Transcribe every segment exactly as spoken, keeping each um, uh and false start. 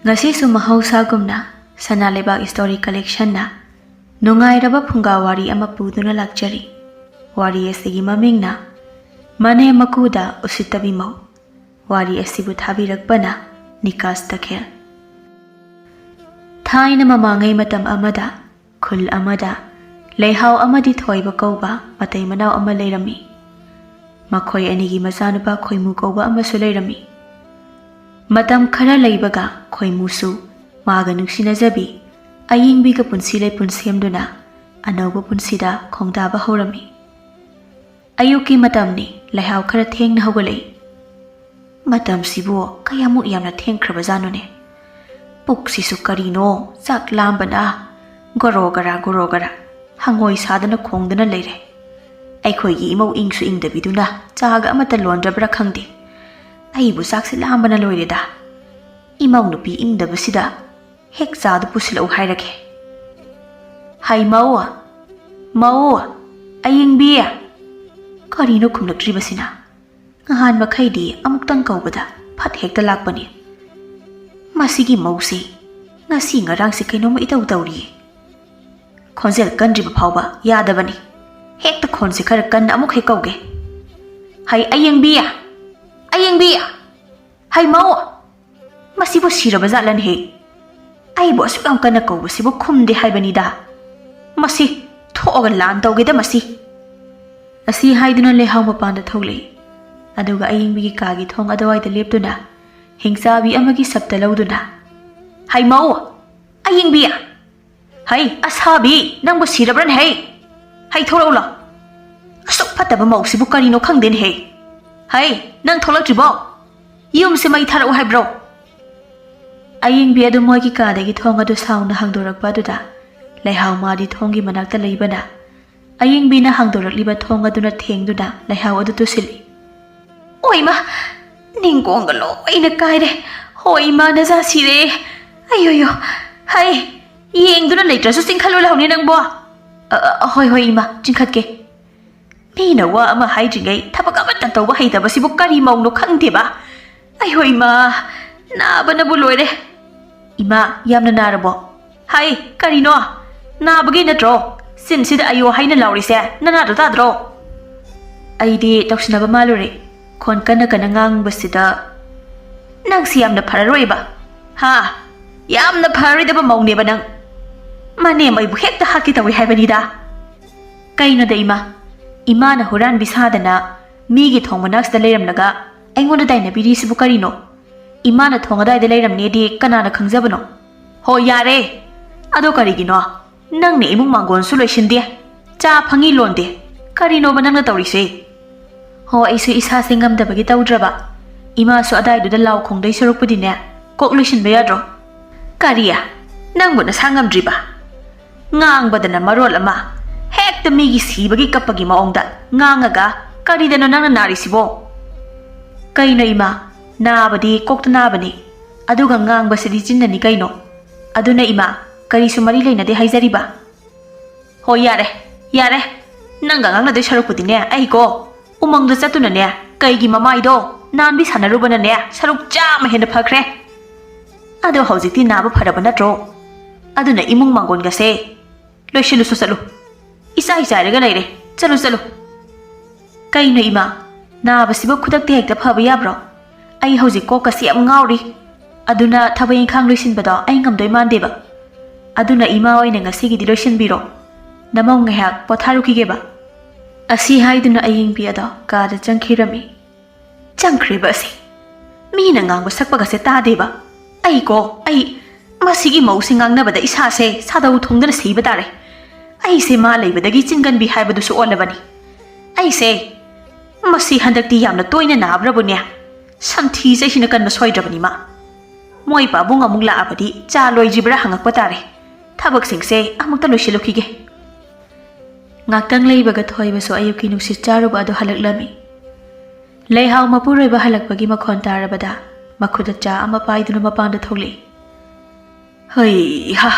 ꯉꯁꯤꯁꯨ ꯃꯍꯧꯁꯥꯒꯨꯝꯅ ꯁꯅꯥ ꯂꯩꯕꯥꯛ ꯁ꯭ꯇꯣꯔꯤ ꯀꯂꯦꯛꯁꯟꯅ ꯅꯨꯡꯉꯥꯏꯔꯕ ꯐꯨꯡꯒꯥ ꯋꯥꯔꯤ ꯑꯃ ꯄꯨꯗꯨꯅ ꯂꯥꯛꯆꯔꯤ꯫ ꯋꯥꯔꯤ ꯑꯁꯤꯒꯤ ꯃꯃꯤꯡꯅ ꯃꯅꯦꯝ ꯃꯀꯨꯗ ꯎꯁꯤꯠꯇꯕꯤ ꯃꯧ꯫ ꯋꯥꯔꯤ ꯑꯁꯤꯕꯨ ꯊꯥꯕꯤꯔꯛꯄꯅ ꯅꯤꯀꯥꯁ ꯇꯈꯦꯜ꯫ ꯊꯥꯏꯅ ꯃꯃꯥꯡꯉꯩ ꯃꯇꯝ ꯑꯃꯗ ꯈꯨꯜ ꯑꯃꯗ ꯂꯩꯍꯥꯎ ꯑꯃꯗꯤ ꯊꯣꯏꯕ ꯀꯧꯕ ꯃꯇꯩ ꯃꯅꯥꯎ ꯑꯃ ꯂꯩꯔꯝꯃꯤ꯫ ꯃꯈꯣꯏ ꯑꯅꯤꯒꯤ ꯃꯆꯥꯅꯨꯄꯥ ꯈꯣꯏꯃꯨ ꯀꯧꯕ ꯑꯃꯁꯨ ꯂꯩꯔꯝꯃꯤ꯫ ꯃꯇꯝ ꯈꯔ ꯂꯩꯕꯒ ꯈꯣꯏꯃꯨꯁꯨ ꯃꯥꯒ ꯅꯨꯡꯁꯤꯅꯖꯕꯤ ꯑꯌꯤꯡꯕꯤꯒ ꯄꯨꯟꯁꯤ ꯂꯩꯄꯨꯟ ꯁꯦꯝꯗꯨꯅ ꯑꯅꯧꯕ ꯄꯨꯟꯁꯤꯗ ꯈꯣꯡꯗꯥꯕ ꯍꯧꯔꯝꯃꯤ꯫ ꯑꯌꯨꯛꯀꯤ ꯃꯇꯝꯅꯤ, ꯂꯩꯍꯥꯎ ꯈꯔ ꯊꯦꯡꯅ ꯍꯧꯒꯠꯂꯛꯏ꯫ ꯃꯇꯝꯁꯤꯕꯨ ꯀꯌꯥꯃꯨꯛ ꯌꯥꯝꯅ ꯊꯦꯡꯈ꯭ꯔꯕꯖꯥꯠꯅꯣꯅꯦ? ꯄꯨꯛꯁꯤꯁꯨ ꯀꯔꯤꯅꯣ ꯆꯥꯛ ꯂꯥꯝꯕꯅ ꯒꯣꯔꯣ ꯒꯔꯥ ꯒꯣꯔꯣ ꯒꯔꯥ ꯍꯪꯉꯣꯏ ꯁꯥꯗꯅ ꯈꯣꯡꯗꯅ ꯂꯩꯔꯦ꯫ ꯑꯩꯈꯣꯏꯒꯤ ꯏꯃꯧ ꯏꯪꯁꯨ ꯏꯪꯗꯕꯤꯗꯨꯅ ꯆꯥꯒ ꯑꯃꯠꯇ ꯂꯣꯟꯗ꯭ꯔꯕ꯭ꯔꯥ ꯈꯪꯗꯦ꯫ ꯑꯩꯕꯨ ꯆꯥꯛꯁꯤ ꯂꯥꯝꯕꯅ ꯂꯣꯏꯔꯦꯗ꯫ ꯏꯃꯧ ꯅꯨꯄꯤ ꯏꯪꯗꯕꯁꯤꯗ ꯍꯦꯛ ꯆꯥꯗꯨ ꯄꯨꯁꯤꯜꯂꯛꯎ ꯍꯥꯏꯔꯒꯦ꯫ ꯍꯩ ꯃꯧ, ꯃꯧ, ꯑꯌꯤꯡꯕꯤ꯫ ꯀꯔꯤꯅꯣ ꯈꯨꯝꯂꯛꯇ꯭ꯔꯤꯕꯁꯤꯅ? ꯅꯍꯥꯟ ꯃꯈꯩꯗꯤ ꯑꯃꯨꯛꯇꯪ ꯀꯧꯕꯗ ꯐꯠ ꯍꯦꯛꯇ ꯂꯥꯛꯄꯅꯤ꯫ ꯃꯁꯤꯒꯤ ꯃꯧꯁꯤ ꯉꯁꯤ ꯉꯔꯥꯡꯁꯤ ꯀꯩꯅꯣꯝꯃ ꯏꯇꯧ ꯇꯧꯔꯤꯌꯦ꯫ ꯈꯣꯟꯖꯦꯜ ꯀꯟꯗ꯭ꯔꯤꯕ ꯐꯥꯎꯕ ꯌꯥꯗꯕꯅꯤ꯫ ꯍꯦꯛꯇ ꯈꯣꯟꯁꯦ ꯈꯔ ꯀꯟꯅ ꯑꯃꯨꯛ ꯍꯦꯛ ꯀꯧꯒꯦ꯫ ꯍꯩ ꯑꯌꯤꯡꯕꯤ! ꯑꯌꯤꯡꯕꯤ! ꯍꯩ ꯃꯧ! ꯃꯁꯤꯕꯨ ꯁꯤꯔꯕ ꯖꯥꯠꯂꯅꯦꯍꯦ? ꯑꯩꯕꯨ ꯑꯁꯨꯛ ꯌꯥꯝ ꯀꯟꯅ ꯀꯧꯕꯁꯤꯕꯨ ꯈꯨꯝꯗꯦ ꯍꯥꯏꯕꯅꯤꯗ꯫ ꯃꯁꯤ ꯊꯣꯛꯑꯒ ꯂꯥꯟ ꯇꯧꯒꯦꯗ ꯃꯁꯤ꯫ ꯑꯁꯤ ꯍꯥꯏꯗꯨꯅ ꯂꯩꯍꯥꯎ ꯃꯄꯥꯟꯗ ꯊꯣꯛꯂꯛꯏ꯫ ꯑꯗꯨꯒ ꯑꯌꯤꯡꯕꯤꯒꯤ ꯀꯥꯒꯤ ꯊꯣꯡ ꯑꯗꯨꯋꯥꯏꯗ ꯂꯦꯞꯇꯨꯅ ꯍꯤꯡꯆꯥꯕꯤ ꯑꯃꯒꯤ ꯁꯞꯇ ꯂꯧꯗꯨꯅ, "ꯍꯩ ꯃꯧ! ꯑꯌꯤꯡꯕꯤ! ꯍꯩ ꯑꯁꯥꯕꯤ! ꯅꯪꯕꯨ ꯁꯤꯔꯕ꯭ꯔꯅꯦ ꯍꯩ? ꯍꯩ ꯊꯣꯛꯂꯛꯎ ꯂꯥꯎ꯫ ꯑꯁꯨꯛ ꯐꯠꯇꯕ ꯃꯧꯁꯤꯕꯨ ꯀꯔꯤꯅꯣ ꯈꯪꯗꯦꯅꯦ ꯍꯩ꯫ ꯍꯩ, ꯅꯪ ꯊꯣꯛꯂꯛꯇ꯭ꯔꯤꯕꯣ? ꯌꯨꯝꯁꯦ ꯃꯩ ꯊꯥꯔꯛꯎ ꯍꯥꯏꯕ꯭ꯔꯣ?" ꯑꯌꯤꯡꯕꯤ ꯑꯗꯨ ꯃꯣꯏꯒꯤ ꯀꯥꯗꯒꯤ ꯊꯣꯡ ꯑꯗꯨ ꯁꯥꯎꯅ ꯍꯥꯡꯗꯣꯔꯛꯄ ꯑꯗꯨꯗ ꯂꯩꯍꯥꯎ ꯃꯥꯗꯤ ꯊꯣꯡꯒꯤ ꯃꯅꯥꯛꯇ ꯂꯩꯕꯅ ꯑꯌꯤꯡꯕꯤꯅ ꯍꯥꯡꯗꯣꯔꯛꯂꯤꯕ ꯊꯣꯡ ꯑꯗꯨꯅ ꯊꯦꯡꯗꯨꯅ ꯂꯩꯍꯥꯎ ꯑꯗꯨ ꯇꯨꯁꯤꯜꯂꯤ꯫ "ꯑꯣꯏꯃ! ꯅꯤꯡꯀꯣꯡꯒ ꯂꯣꯏꯅ ꯀꯥꯏꯔꯦ꯫ ꯍꯣꯏ ꯏꯃꯥ, ꯅꯆꯥ ꯁꯤꯔꯦ꯫ ꯑꯌꯣꯌꯣ! ꯍꯩ! ꯌꯦꯡꯗꯨꯅ ꯂꯩꯇ꯭ꯔꯁꯨ ꯆꯤꯡꯈꯠꯂꯨ ꯂꯥꯎꯅꯦ ꯅꯪꯕꯣ!" "ꯑ, ꯑ, ꯍꯣꯏ, ꯍꯣꯏ ꯏꯃꯥ, ꯆꯤꯡꯈꯠꯀꯦ꯫ ꯃꯤꯅ ꯋꯥ ꯑꯃ ꯍꯥꯏꯗ꯭ꯔꯤꯉꯩ ꯊꯕꯛ ꯑꯃꯠꯇ ꯇꯧꯕ ꯍꯩꯇꯕꯁꯤꯕꯨ ꯀꯔꯤ ꯃꯧꯅꯣ ꯈꯪꯗꯦꯕ꯫ ꯑꯩꯍꯣꯏ ꯏꯃꯥ! ꯅꯥꯕꯅꯕꯨ ꯂꯣꯏꯔꯦ꯫ "ꯏꯃꯥ, ꯌꯥꯝꯅ ꯅꯥꯔꯕꯣ?" "ꯍꯥꯏ, ꯀꯔꯤꯅꯣ? ꯅꯥꯕꯒꯤ ꯅꯠꯇ꯭ꯔꯣ ꯆꯤꯟꯁꯤꯗ ꯑꯌꯣ ꯍꯥꯏꯅ ꯂꯥꯎꯔꯤꯁꯦ? ꯅꯅꯥꯗꯣ ꯇꯥꯗ꯭ꯔꯣ?" ꯑꯩꯗꯤ ꯇꯧꯁꯤꯟꯅꯕ ꯃꯥꯜꯂꯨꯔꯦ꯫ ꯈꯣꯟ ꯀꯟꯅ ꯀꯟꯅ ꯉꯥꯡꯕꯁꯤꯗ, "ꯅꯪꯁꯤ ꯌꯥꯝꯅ ꯐꯔꯔꯣꯏꯕ꯫ ꯍꯥ? ꯌꯥꯝꯅ ꯐꯔꯔꯣꯏꯗꯕ ꯃꯧꯅꯦꯕ ꯅꯪ꯫ ꯃꯅꯦꯝ ꯑꯩꯕꯨ ꯍꯦꯛꯇ ꯍꯥꯠꯀꯦ ꯇꯧꯏ ꯍꯥꯏꯕꯅꯤꯗ꯫ ꯀꯩꯅꯣꯗ ꯏꯃꯥ, ꯏꯃꯥꯅ ꯍꯨꯔꯥꯟꯕꯤ ꯁꯥꯗꯅ ꯃꯤꯒꯤ ꯊꯣꯡ ꯃꯅꯥꯛꯁꯤꯗ ꯂꯩꯔꯝꯂꯒ ꯑꯩꯉꯣꯟꯗ ꯇꯥꯏꯅꯕꯤꯔꯤꯁꯤꯕꯨ ꯀꯔꯤꯅꯣ? ꯏꯃꯥꯅ ꯊꯣꯡ ꯑꯗꯥꯏꯗ ꯂꯩꯔꯝꯅꯦꯗꯤ ꯀꯅꯥꯅ ꯈꯪꯖꯕꯅꯣ?" "ꯍꯣ, ꯌꯥꯔꯦ꯫ ꯑꯗꯣ ꯀꯔꯤꯒꯤꯅꯣ? ꯅꯪꯅ ꯏꯃꯨꯡ ꯃꯥꯡꯒꯣꯟꯁꯨ ꯂꯣꯏꯁꯤꯟꯗꯦ, ꯆꯥ ꯐꯪꯉꯤ ꯂꯣꯟꯗꯦ꯫ ꯀꯔꯤꯅꯣꯕ ꯅꯪꯅ ꯇꯧꯔꯤꯁꯦ?" "ꯍꯣ, ꯑꯩꯁꯨ ꯏꯁꯥꯁꯦ ꯉꯝꯗꯕꯒꯤ ꯇꯧꯗ꯭ꯔꯕ꯫ ꯏꯃꯥꯁꯨ ꯑꯗꯥꯏꯗꯨꯗ ꯂꯥꯎ ꯈꯣꯡꯗꯣꯏ ꯁꯔꯨꯛꯄꯨꯗꯤꯅꯦ, ꯀꯣꯛ ꯂꯣꯏꯁꯤꯟꯕ ꯌꯥꯗ꯭ꯔꯣ?" "ꯀꯔꯤ? ꯅꯪꯕꯨ ꯅꯁꯥ ꯉꯝꯗ꯭ꯔꯤꯕ? ꯉꯥꯡꯕꯗꯅ ꯃꯔꯣꯜ ꯑꯃ, ꯍꯦꯛꯇ ꯃꯤꯒꯤ ꯁꯤꯕꯒꯤ ꯀꯞꯄꯒꯤ ꯃꯑꯣꯡꯗ ꯉꯥꯡꯉꯒ꯫ ꯀꯔꯤꯗꯅꯣ ꯅꯪꯅ ꯅꯥꯔꯤꯁꯤꯕꯣ?" "ꯀꯩꯅꯣ ꯏꯃꯥ, ꯅꯥꯕꯗꯤ ꯀꯣꯛꯇ ꯅꯥꯕꯅꯤ, ꯑꯗꯨꯒ ꯉꯥꯡꯕꯁꯤꯗꯤ ꯆꯤꯟꯅꯅꯤ ꯀꯩꯅꯣ꯫ ꯑꯗꯨꯅ ꯏꯃꯥ, ꯀꯔꯤꯁꯨ ꯃꯔꯤ ꯂꯩꯅꯗꯦ ꯍꯥꯏꯖꯔꯤꯕ꯫" "ꯍꯣ, ꯌꯥꯔꯦ, ꯌꯥꯔꯦ꯫ ꯅꯪꯒ ꯉꯥꯡꯅꯗꯣꯏ ꯁꯔꯨꯛꯄꯨꯗꯤꯅꯦ, ꯑꯩꯀꯣ ꯎꯃꯪꯗ ꯆꯠꯇꯨꯅꯅꯦ, ꯀꯩꯒꯤ ꯃꯃꯥꯏꯗꯣ ꯅꯥꯟꯕꯤ ꯁꯥꯟꯅꯔꯨꯕꯅꯅꯦ ꯁꯔꯨꯛ ꯆꯥꯝꯃ ꯍꯦꯟꯅ ꯐꯈ꯭ꯔꯦ꯫ ꯑꯗꯣ ꯍꯧꯖꯤꯛꯇꯤ ꯅꯥꯕ ꯐꯔꯕ ꯅꯠꯇ꯭ꯔꯣ? ꯑꯗꯨꯅ ꯏꯃꯨꯡ ꯃꯥꯡꯒꯣꯟꯒꯁꯦ ꯂꯣꯏꯁꯤꯜꯂꯨꯁꯨ ꯆꯠꯂꯨ꯫ ꯏꯆꯥꯏ ꯆꯥꯏꯔꯒ ꯂꯩꯔꯦ꯫ ꯆꯠꯂꯨ, ꯆꯠꯂꯨ꯫" "ꯀꯩꯅꯣ ꯏꯃꯥ, ꯅꯥꯕꯁꯤꯕꯨ ꯈꯨꯗꯛꯇ ꯍꯦꯛꯇ ꯐꯕ ꯌꯥꯕ꯭ꯔꯣ? ꯑꯩ ꯍꯧꯖꯤꯛ ꯀꯣꯛꯀꯁꯤ ꯌꯥꯝ ꯉꯥꯎꯔꯤ꯫ ꯑꯗꯨꯅ ꯊꯕꯛ ꯏꯪꯈꯥꯡ ꯂꯣꯏꯁꯤꯟꯕꯗꯣ ꯑꯩ ꯉꯝꯗꯣꯏ ꯃꯥꯟꯗꯦꯕ꯫ ꯑꯗꯨꯅ ꯏꯃꯥ ꯑꯣꯏꯅ ꯉꯁꯤꯒꯤꯗꯤ ꯂꯣꯏꯁꯤꯟꯕꯤꯔꯣ꯫ ꯅꯃꯧ ꯉꯥꯏꯍꯥꯛ ꯄꯣꯊꯥꯔꯨꯈꯤꯒꯦꯕ꯫" ꯑꯁꯤ ꯍꯥꯏꯗꯨꯅ ꯑꯌꯤꯡꯕꯤ ꯑꯗꯣ ꯀꯥꯗ ꯆꯪꯈꯤꯔꯝꯃꯤ꯫ ꯆꯪꯈ꯭ꯔꯤꯕ ꯑꯁꯤ꯫ ꯃꯤꯅ ꯉꯥꯡꯕ ꯁꯛꯄꯒꯁꯦ ꯇꯥꯗꯦꯕ꯫ ꯑꯩꯀꯣ, ꯑꯩ ꯃꯁꯤꯒꯤ ꯃꯧꯁꯤ ꯉꯥꯡꯅꯕꯗ ꯏꯁꯥꯁꯦ ꯁꯥꯗꯧ ꯊꯣꯡꯗꯅ ꯁꯤꯕ ꯇꯥꯔꯦ꯫ ꯑꯩꯁꯦ ꯃꯥ ꯂꯩꯕꯗꯒꯤ ꯆꯤꯟꯒꯟꯕꯤ ꯍꯥꯏꯕꯗꯨꯁꯨ ꯑꯣꯜꯂꯕꯅꯤ꯫ ꯑꯩꯁꯦ, ꯃꯁꯤ ꯍꯟꯗꯛꯇꯤ ꯌꯥꯝꯅ ꯇꯣꯏꯅ ꯅꯥꯕ꯭ꯔꯕꯨꯅꯦ? ꯁꯟꯊꯤ ꯆꯩꯁꯤꯅ ꯀꯟꯕ ꯁꯣꯏꯗ꯭ꯔꯕꯅꯤ ꯃꯥ꯫ ꯃꯣꯏ ꯄꯥꯕꯨꯡ ꯑꯃꯨꯛ ꯂꯥꯛꯑꯕꯗꯤ ꯆꯥ ꯂꯣꯏꯗ꯭ꯔꯤꯕ꯭ꯔꯥ ꯍꯪꯉꯛꯄ ꯇꯥꯔꯦ꯫ ꯊꯕꯛꯁꯤꯡꯁꯦ ꯑꯃꯨꯛꯇ ꯂꯣꯏꯁꯤꯜꯂꯨꯈꯤꯒꯦ꯫ ꯉꯥꯛꯇꯪ ꯂꯩꯕꯒ ꯊꯣꯏꯕꯁꯨ ꯑꯌꯨꯛꯀꯤ ꯅꯨꯡꯁꯤꯠ ꯆꯥꯔꯨꯕ ꯑꯗꯨ ꯍꯜꯂꯛꯂꯝꯃꯤ꯫ ꯂꯩꯍꯥꯎ ꯃꯄꯨꯔꯣꯏꯕ ꯍꯜꯂꯛꯄꯒꯤ ꯃꯈꯣꯟ ꯇꯥꯔꯕꯗ ꯃꯈꯨꯠꯇ ꯆꯥ ꯑꯃ ꯄꯥꯏꯗꯨꯅ ꯃꯄꯥꯟꯗ ꯊꯣꯛꯂꯛꯏ꯫ "ꯍꯩꯍꯥ!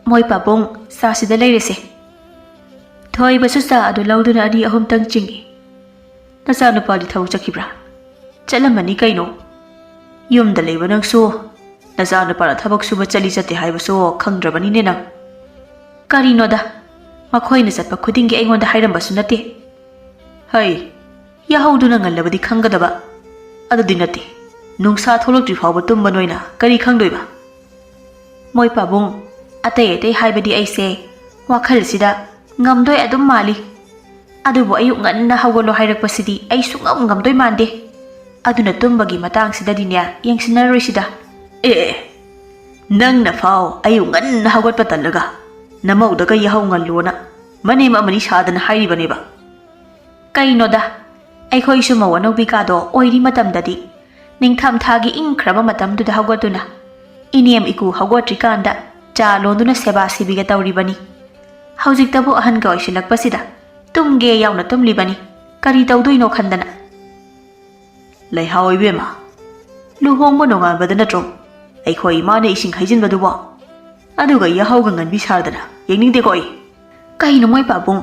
ꯃꯣꯏ ꯄꯥꯕꯨꯡ, ꯆꯥꯁꯤꯗ ꯂꯩꯔꯁꯦ꯫" ꯊꯣꯏꯕꯁꯨ ꯆꯥ ꯑꯗꯨ ꯂꯧꯗꯨꯅ ꯑꯅꯤ ꯑꯍꯨꯝꯇꯪ ꯆꯤꯡꯏ꯫ "ꯅꯆꯥꯅꯨꯄꯥꯗꯤ ꯊꯕꯛ ꯆꯠꯈꯤꯕ꯭ꯔꯥ?" "ꯆꯠꯂꯝꯃꯅꯤ ꯀꯩꯅꯣ꯫ ꯌꯨꯝꯗ ꯂꯩꯕ ꯅꯪꯁꯨ ꯅꯆꯥꯅꯨꯄꯥꯅ ꯊꯕꯛ ꯁꯨꯕ ꯆꯠꯂꯤ ꯆꯠꯇꯦ ꯍꯥꯏꯕꯁꯨ ꯈꯪꯗ꯭ꯔꯕꯅꯤꯅꯦ ꯅꯪ꯫ ꯀꯔꯤꯅꯣꯗ, ꯃꯈꯣꯏꯅ ꯆꯠꯄ ꯈꯨꯗꯤꯡꯒꯤ ꯑꯩꯉꯣꯟꯗ ꯍꯥꯏꯔꯝꯕꯁꯨ ꯅꯠꯇꯦ꯫ ꯍꯩ, ꯌꯥꯍꯧꯗꯨꯅ ꯉꯜꯂꯕꯗꯤ ꯈꯪꯒꯗꯕ꯫ ꯑꯗꯨꯗꯤ ꯅꯠꯇꯦ, ꯅꯨꯡꯁꯥ ꯊꯣꯛꯂꯛꯇ꯭ꯔꯤ ꯐꯥꯎꯕ ꯇꯨꯝꯕ ꯅꯣꯏꯅ ꯀꯔꯤ ꯈꯪꯗꯣꯏꯕ? ꯃꯣꯏ ꯄꯥꯕꯨꯡ, ꯑꯇꯩ ꯑꯇꯩ ꯍꯥꯏꯕꯗꯤ ꯑꯩꯁꯦ ꯋꯥꯈꯜꯁꯤꯗ ꯉꯝꯗꯣꯏ ꯑꯗꯨꯝ ꯃꯥꯜꯂꯤ꯫ ꯑꯗꯨꯕꯨ ꯑꯌꯨꯛ ꯉꯟꯅ ꯍꯧꯒꯠꯂꯣ ꯍꯥꯏꯔꯛꯄꯁꯤꯗꯤ ꯑꯩ ꯁꯨꯡꯉꯝ ꯉꯝꯗꯣꯏ ꯃꯥꯟꯗꯦ꯫ ꯑꯗꯨꯅ ꯇꯨꯝꯕꯒꯤ ꯃꯇꯥꯡꯁꯤꯗꯗꯤꯅꯦ, ꯌꯦꯡꯁꯤꯟꯅꯔꯣꯏꯁꯤꯗ꯫ ꯑꯦ, ꯅꯪꯅ ꯐꯥꯎ ꯑꯌꯨꯛ ꯉꯟꯅ ꯍꯧꯒꯠꯄ ꯇꯜꯂꯒ ꯅꯃꯧꯗꯒ ꯌꯥꯍꯧ ꯉꯜꯂꯣꯅ ꯃꯅꯦꯝ ꯑꯃꯅꯤ ꯁꯥꯗꯅ ꯍꯥꯏꯔꯤꯕꯅꯦꯕ꯫ ꯀꯩꯅꯣꯗ, ꯑꯩꯈꯣꯏꯁꯨ ꯃꯧ ꯑꯅꯧꯕꯤ ꯀꯥꯗꯣ ꯑꯣꯏꯔꯤ ꯃꯇꯝꯗꯗꯤ ꯅꯤꯡꯊꯝ ꯊꯥꯒꯤ ꯏꯪꯈ꯭ꯔꯕ ꯃꯇꯝꯗꯨꯗ ꯍꯧꯒꯠꯇꯨꯅ ꯏꯅꯦꯝ ꯏꯀꯨ ꯍꯧꯒꯠꯇ꯭ꯔꯤꯀꯥꯟꯗ ꯆꯥ ꯂꯣꯟꯗꯨꯅ ꯁꯦꯕꯥ ꯁꯤꯕꯤꯒ ꯇꯧꯔꯤꯕꯅꯤ꯫ ꯍꯧꯖꯤꯛꯇꯕꯨ ꯑꯍꯟꯒ ꯑꯣꯏꯁꯤꯜꯂꯛꯄꯁꯤꯗ ꯇꯨꯝꯒꯦ ꯌꯥꯎꯅ ꯇꯨꯝꯂꯤꯕꯅꯤ꯫ ꯀꯔꯤ ꯇꯧꯗꯣꯏꯅꯣ ꯈꯟꯗꯅ꯫ ꯂꯩꯍꯥꯎ ꯏꯕꯦꯝꯃ, ꯂꯨꯍꯣꯡꯕ ꯅꯣꯡꯉꯥꯟꯕꯗ ꯅꯠꯇ꯭ꯔꯣ ꯑꯩꯈꯣꯏ ꯏꯃꯥꯅ ꯏꯁꯤꯡ ꯍꯩꯖꯤꯟꯕꯗꯨꯕꯣ? ꯑꯗꯨꯒ ꯌꯥꯍꯧꯒ ꯉꯟꯕꯤ ꯁꯥꯗꯅ ꯌꯦꯡꯅꯤꯡꯗꯦꯀꯣ ꯑꯩ꯫ ꯀꯩꯅꯣ ꯃꯣꯏ ꯄꯥꯕꯨꯡ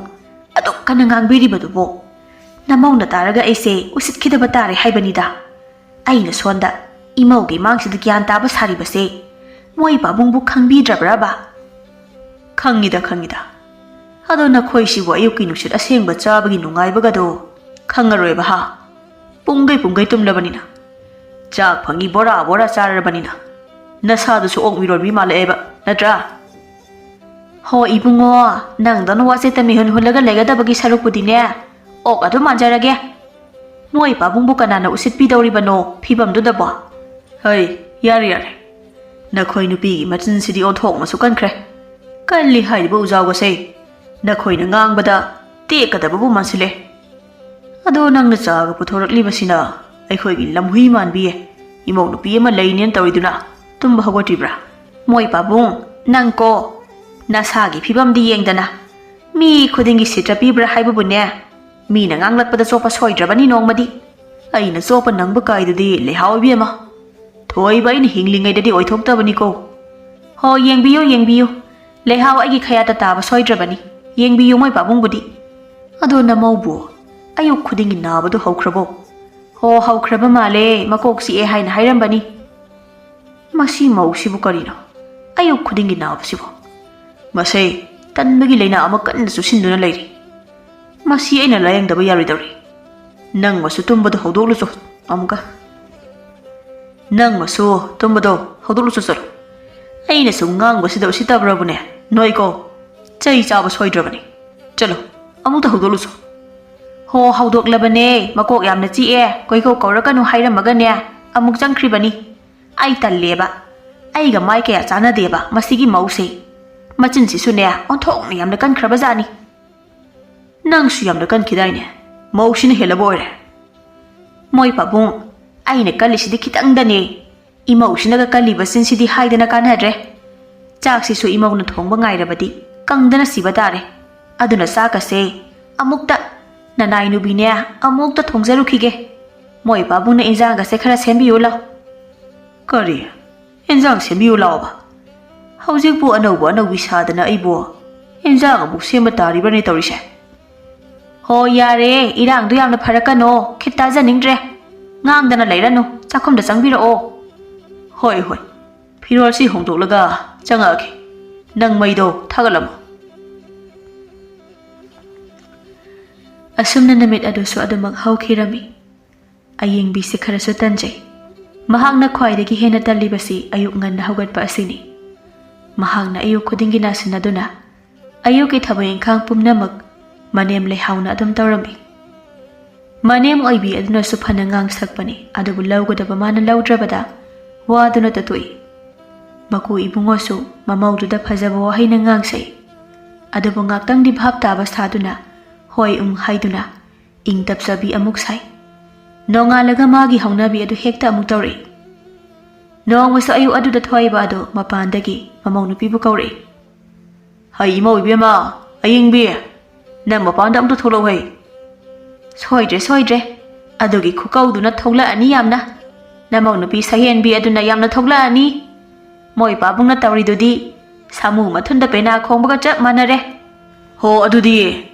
ꯑꯗꯨꯛ ꯀꯟꯅ ꯉꯥꯡꯕꯤꯔꯤꯕꯗꯨꯕꯣ? ꯅꯃꯧꯅ ꯇꯥꯔꯒ ꯑꯩꯁꯦ ꯎꯁꯤꯠꯈꯤꯗꯕ ꯇꯥꯔꯦ ꯍꯥꯏꯕꯅꯤꯗ꯫ ꯑꯩꯅ ꯁꯣꯟꯗ ꯏꯃꯧꯒꯤ ꯃꯥꯡꯁꯤꯗ ꯒ꯭ꯌꯥꯟ ꯇꯥꯕ ꯁꯥꯔꯤꯕꯁꯦ ꯃꯣꯏ ꯄꯥꯕꯨꯡꯕꯨ ꯈꯪꯕꯤꯗ꯭ꯔꯕ꯭ꯔꯕ? ꯈꯪꯉꯤꯗ, ꯈꯪꯉꯤꯗ꯫ ꯑꯗꯣ ꯅꯈꯣꯏꯁꯤꯕꯨ ꯑꯌꯨꯛꯀꯤ ꯅꯨꯡꯁꯤꯠ ꯑꯁꯦꯡꯕ ꯆꯥꯕꯒꯤ ꯅꯨꯡꯉꯥꯏꯕꯒꯗꯣ ꯈꯪꯉꯔꯣꯏꯕ ꯍꯥ? ꯄꯨꯡꯈꯩ ꯄꯨꯡꯈꯩ ꯇꯨꯝꯂꯕꯅꯤꯅ, ꯆꯥꯛ ꯐꯪꯉꯤ ꯕꯣꯔꯥ ꯕꯣꯔꯥ ꯆꯥꯔꯕꯅꯤꯅ, ꯅꯁꯥꯗꯨꯁꯨ ꯑꯣꯛ ꯃꯤꯔꯣꯟꯕꯤ ꯃꯥꯜꯂꯛꯑꯦꯕ, ꯅꯠꯇ꯭ꯔꯥ? ꯍꯣ ꯏꯕꯨꯡꯉꯣ, ꯅꯪꯗꯧꯅ ꯋꯥꯆꯦꯠꯇ ꯃꯤꯍꯨꯟ ꯍꯨꯜꯂꯒ ꯂꯩꯒꯗꯕꯒꯤ ꯁꯔꯨꯛꯄꯨꯗꯤꯅꯦ, ꯑꯣꯛ ꯑꯗꯨꯝ ꯃꯥꯟꯖꯔꯒꯦ꯫ ꯃꯣꯏ ꯄꯥꯕꯨꯡꯕꯨ ꯀꯅꯥꯅ ꯎꯁꯤꯠꯄꯤꯗꯧꯔꯤꯕꯅꯣ ꯐꯤꯕꯝꯗꯨꯗꯕꯣ? ꯍꯩ, ꯌꯥꯔꯦ, ꯌꯥꯔꯦ꯫ ꯅꯈꯣꯏ ꯅꯨꯄꯤꯒꯤ ꯃꯆꯤꯟꯁꯤꯗꯤ ꯑꯣꯟꯊꯣꯛꯅꯁꯨ ꯀꯟꯈ꯭ꯔꯦ꯫ ꯀꯜꯂꯤ ꯍꯥꯏꯔꯤꯕ ꯎꯖꯥꯎꯒꯁꯦ ꯅꯈꯣꯏꯅ ꯉꯥꯡꯕꯗ ꯇꯦꯛꯀꯗꯕꯕꯨ ꯃꯥꯟꯁꯤꯜꯂꯦ꯫ ꯑꯗꯣ ꯅꯪꯅ ꯆꯥꯒ ꯄꯨꯊꯣꯔꯛꯂꯤꯕꯁꯤꯅ ꯑꯩꯈꯣꯏꯒꯤ ꯂꯝꯍꯨꯏ ꯃꯥꯟꯕꯤꯌꯦ꯫ ꯏꯃꯧ ꯅꯨꯄꯤ ꯑꯃ ꯂꯩꯅꯦꯅ ꯇꯧꯔꯤꯗꯨꯅ ꯇꯨꯝꯕ ꯍꯧꯒꯠꯇ꯭ꯔꯤꯕ꯭ꯔꯥ? ꯃꯣꯏ ꯄꯥꯕꯨꯡ, ꯅꯪ ꯀꯣ ꯅꯁꯥꯒꯤ ꯐꯤꯕꯝꯗꯤ ꯌꯦꯡꯗꯅ ꯃꯤ ꯈꯨꯗꯤꯡꯒꯤ ꯁꯤꯠꯇ꯭ꯔ ꯄꯤꯕ꯭ꯔꯥ ꯍꯥꯏꯕꯕꯨꯅꯦ, ꯃꯤꯅ ꯉꯥꯡꯂꯛꯄꯗ ꯆꯣꯞꯄ ꯁꯣꯏꯗ꯭ꯔꯕꯅꯤ ꯅꯣꯡꯃꯗꯤ꯫ ꯑꯩꯅ ꯆꯣꯞꯄ ꯅꯪꯕ ꯀꯥꯏꯗꯨꯗꯤ ꯂꯩꯍꯥꯎ ꯏꯕꯦꯝꯃ꯫ ꯊꯣꯏꯕ ꯑꯩꯅ ꯍꯤꯡꯂꯤꯉꯩꯗꯗꯤ ꯑꯣꯏꯊꯣꯛꯇꯕꯅꯤꯀꯣ꯫ ꯍꯣ, ꯌꯦꯡꯕꯤꯌꯨ, ꯌꯦꯡꯕꯤꯌꯨ꯫ ꯂꯩꯍꯥꯎ ꯑꯩꯒꯤ ꯈꯌꯥꯠꯇ ꯇꯥꯕ ꯁꯣꯏꯗ꯭ꯔꯕꯅꯤ꯫ ꯌꯦꯡꯕꯤꯌꯨ ꯃꯣꯏ ꯄꯥꯕꯨꯡꯕꯨꯗꯤ꯫ ꯑꯗꯣ ꯅꯃꯧꯕꯨ ꯑꯌꯨꯛ ꯈꯨꯗꯤꯡꯒꯤ ꯅꯥꯕꯗꯨ ꯍꯧꯈ꯭ꯔꯕꯣ? ꯍꯣ, ꯍꯧꯈ꯭ꯔꯕ ꯃꯥꯜꯂꯦ, ꯃꯀꯣꯛ ꯆꯤꯛꯑꯦ ꯍꯥꯏꯅ ꯍꯥꯏꯔꯝꯕꯅꯤ꯫ "ꯃꯁꯤ ꯃꯧꯁꯤꯕꯨ ꯀꯔꯤꯅꯣ? ꯑꯌꯨꯛ ꯈꯨꯗꯤꯡꯒꯤ ꯅꯥꯕꯁꯤꯕꯨ? ꯃꯁꯦ ꯇꯟꯕꯒꯤ ꯂꯥꯏꯅꯥ ꯑꯃ ꯀꯟꯅ ꯆꯨꯁꯤꯟꯗꯨꯅ ꯂꯩꯔꯤ꯫ ꯃꯁꯤ ꯑꯩꯅ ꯂꯥꯌꯦꯡꯗꯕ ꯌꯥꯔꯣꯏꯗꯧꯔꯤ꯫ ꯅꯪ ꯃꯁꯨ ꯇꯨꯝꯕꯗꯣ ꯍꯧꯗꯣꯛꯂꯨꯆꯣ ꯑꯃꯨꯛꯀ꯫ ꯅꯪ ꯃꯁꯨ ꯇꯨꯝꯕꯗꯣ ꯍꯧꯗꯣꯛꯂꯨꯆꯣ ꯆꯠꯂꯣ꯫ ꯑꯩꯅꯁꯨ ꯉꯥꯡꯕꯁꯤꯗ ꯎꯁꯤꯠꯇꯕ꯭ꯔꯕꯨꯅꯦ? ꯅꯣꯏꯀꯣ, ꯆꯩ ꯆꯥꯕ ꯁꯣꯏꯗ꯭ꯔꯕꯅꯤ꯫ ꯆꯠꯂꯣ, ꯑꯃꯨꯛꯇ ꯍꯧꯗꯣꯛꯂꯨꯆꯣ꯫" "ꯍꯣ, ꯍꯧꯗꯣꯛꯂꯕꯅꯦ꯫ ꯃꯀꯣꯛ ꯌꯥꯝꯅ ꯆꯤꯛꯑꯦ, ꯀꯣꯏꯀꯧ ꯀꯧꯔꯛꯀꯅꯨ ꯍꯥꯏꯔꯝꯃꯒꯅꯦ ꯑꯃꯨꯛ ꯆꯪꯈ꯭ꯔꯤꯕꯅꯤ꯫ ꯑꯩ ꯇꯜꯂꯦꯕ꯫ ꯑꯩꯒ ꯃꯥꯏ ꯀꯌꯥ ꯆꯥꯟꯅꯗꯦꯕ ꯃꯁꯤꯒꯤ ꯃꯧꯁꯦ꯫ ꯃꯆꯤꯟꯁꯤꯁꯨꯅꯦ ꯑꯣꯟꯊꯣꯛꯅ ꯌꯥꯝꯅ ꯀꯟꯈ꯭ꯔꯕꯖꯥꯠꯅꯤ꯫" "ꯅꯪꯁꯨ ꯌꯥꯝꯅ ꯀꯟꯈꯤꯗꯥꯏꯅꯦ? ꯃꯧꯁꯤꯅ ꯍꯦꯜꯂꯕ ꯑꯣꯏꯔꯦ꯫" "ꯃꯣꯏ ꯄꯥꯕꯨꯡ, ꯑꯩꯅ ꯀꯜꯂꯤꯁꯤꯗꯤ ꯈꯤꯇꯪꯗꯅꯦ꯫ ꯏꯃꯧꯁꯤꯅꯒ ꯀꯜꯂꯤꯕ ꯆꯤꯟꯁꯤꯗꯤ ꯍꯥꯏꯗꯅ ꯀꯥꯟꯅꯗ꯭ꯔꯦ꯫ ꯆꯥꯛꯁꯤꯁꯨ ꯏꯃꯧꯅ ꯊꯣꯡꯕ ꯉꯥꯏꯔꯕꯗꯤ ꯀꯪꯗꯅ ꯁꯤꯕ ꯇꯥꯔꯦ꯫ ꯑꯗꯨꯅ ꯆꯥꯛꯀꯁꯦ ꯑꯃꯨꯛꯇ, ꯅꯅꯥꯏ ꯅꯨꯕꯤꯅꯦ, ꯑꯃꯨꯛꯇ ꯊꯣꯡꯖꯔꯨꯈꯤꯒꯦ꯫ ꯃꯣꯏ ꯄꯥꯕꯨꯡꯅ ꯏꯟꯖꯥꯡꯒꯁꯦ ꯈꯔ ꯁꯦꯝꯕꯤꯌꯨ ꯂꯥꯎ꯫" "ꯀꯔꯤ? ꯏꯟꯖꯥꯡ ꯁꯦꯝꯕꯤꯌꯨ ꯂꯥꯎꯕ? ꯍꯧꯖꯤꯛꯄꯨ ꯑꯅꯧꯕ ꯑꯅꯧꯕꯤ ꯁꯥꯗꯅ ꯑꯩꯕꯨ ꯏꯟꯖꯥꯡ ꯑꯃꯨꯛ ꯁꯦꯝꯕ ꯇꯥꯔꯤꯕ꯭ꯔꯅꯦ ꯇꯧꯔꯤꯁꯦ?" "ꯍꯣ, ꯌꯥꯔꯦ, ꯏꯔꯥꯡꯗꯣ ꯌꯥꯝꯅ ꯐꯔꯛꯀꯅꯣ, ꯈꯤꯠ ꯇꯥꯖꯅꯤꯡꯗ꯭ꯔꯦ꯫ ꯉꯥꯡꯗꯅ ꯂꯩꯔꯅꯨ, ꯆꯥꯛꯈꯨꯝꯗ ꯆꯪꯕꯤꯔꯛꯑꯣ꯫" "ꯍꯣꯏ, ꯍꯣꯏ, ꯐꯤꯔꯣꯜꯁꯤ ꯍꯣꯡꯗꯣꯛꯂꯒ ꯆꯪꯉꯛꯑꯒꯦ꯫ ꯅꯪ ꯃꯩꯗꯣ ꯊꯥꯒꯠꯂꯝꯃꯣ꯫" ꯑꯁꯨꯝꯅ ꯅꯨꯃꯤꯠ ꯑꯗꯨꯁꯨ ꯑꯗꯨꯃꯛ ꯍꯧꯈꯤꯔꯝꯃꯤ꯫ ꯑꯌꯦꯡꯕꯤꯁꯦ ꯈꯔꯁꯨ ꯇꯟꯖꯩ꯫ ꯃꯍꯥꯛꯅ ꯈ꯭ꯋꯥꯏꯗꯒꯤ ꯍꯦꯟꯅ ꯇꯜꯂꯤꯕꯁꯤ ꯑꯌꯨꯛ ꯉꯟꯅ ꯍꯧꯒꯠꯄ ꯑꯁꯤꯅꯤ꯫ ꯃꯍꯥꯛꯅ ꯑꯌꯨꯛ ꯈꯨꯗꯤꯡꯒꯤ ꯅꯥꯁꯤꯟꯅꯗꯨꯅ ꯑꯌꯨꯛꯀꯤ ꯊꯕꯛ ꯏꯪꯈꯥꯡ ꯄꯨꯝꯅꯃꯛ ꯃꯅꯦꯝ ꯂꯩꯍꯥꯎꯅ ꯑꯗꯨꯝ ꯇꯧꯔꯝꯃꯤ꯫ ꯃꯅꯦꯝ ꯑꯣꯏꯕꯤ ꯑꯗꯨꯅꯁꯨ ꯐꯅ ꯉꯥꯡ ꯁꯛꯄꯅꯤ, ꯑꯗꯨꯕꯨ ꯂꯧꯒꯗꯕ ꯃꯥꯅ ꯂꯧꯗ꯭ꯔꯕꯗ ꯋꯥꯗꯨꯅ ꯇꯣꯛꯏ꯫ ꯃꯀꯨ ꯏꯕꯨꯡꯉꯣꯁꯨ ꯃꯃꯧꯗꯨꯗ ꯐꯖꯕ ꯋꯥꯍꯩꯅ ꯉꯥꯡꯁꯩ, ꯑꯗꯨꯕꯨ ꯉꯥꯛꯇꯪꯗꯤ ꯚꯥꯞ ꯇꯥꯕ ꯁꯥꯗꯨꯅ ꯍꯣꯏ ꯎꯪ ꯍꯥꯏꯗꯨꯅ ꯏꯪ ꯇꯞꯆꯕꯤ ꯑꯃꯨꯛ ꯁꯥꯏ꯫ ꯅꯣꯡꯉꯥꯜꯂꯒ ꯃꯥꯒꯤ ꯍꯧꯅꯕꯤ ꯑꯗꯨ ꯍꯦꯛꯇ ꯑꯃꯨꯛ ꯇꯧꯔꯛꯏ꯫ ꯅꯣꯡꯃꯁꯨ ꯑꯌꯨꯛ ꯑꯗꯨꯗ ꯊꯣꯛꯏꯕ ꯑꯗꯨ ꯃꯄꯥꯟꯗꯒꯤ ꯃꯃꯧ ꯅꯨꯄꯤꯕꯨ ꯀꯧꯔꯛꯏ꯫ "ꯍꯩ ꯏꯃꯧ ꯏꯕꯦꯝꯃ, ꯑꯌꯤꯡꯕꯤ, ꯅꯪ ꯃꯄꯥꯟꯗ ꯑꯝꯇ ꯊꯣꯛꯂꯛꯎ ꯍꯩ꯫" "ꯁꯣꯏꯗ꯭ꯔꯦ, ꯁꯣꯏꯗ꯭ꯔꯦ꯫ ꯑꯗꯨꯒꯤ ꯈꯨꯀꯧꯗꯨꯅ ꯊꯣꯛꯂꯛꯑꯅꯤ ꯌꯥꯝꯅ꯫ ꯅꯃꯧ ꯅꯨꯄꯤ ꯁꯍꯦꯟꯕꯤ ꯑꯗꯨꯅ ꯌꯥꯝꯅ ꯊꯣꯛꯂꯛꯑꯅꯤ꯫ ꯃꯣꯏ ꯄꯥꯕꯨꯡꯅ ꯇꯧꯔꯤꯗꯨꯗꯤ ꯁꯥꯃꯨ ꯃꯊꯨꯟꯗ ꯄꯦꯅꯥ ꯈꯣꯡꯕꯒ ꯆꯞ ꯃꯥꯟꯅꯔꯦ꯫" "ꯍꯣ, ꯑꯗꯨꯗꯤ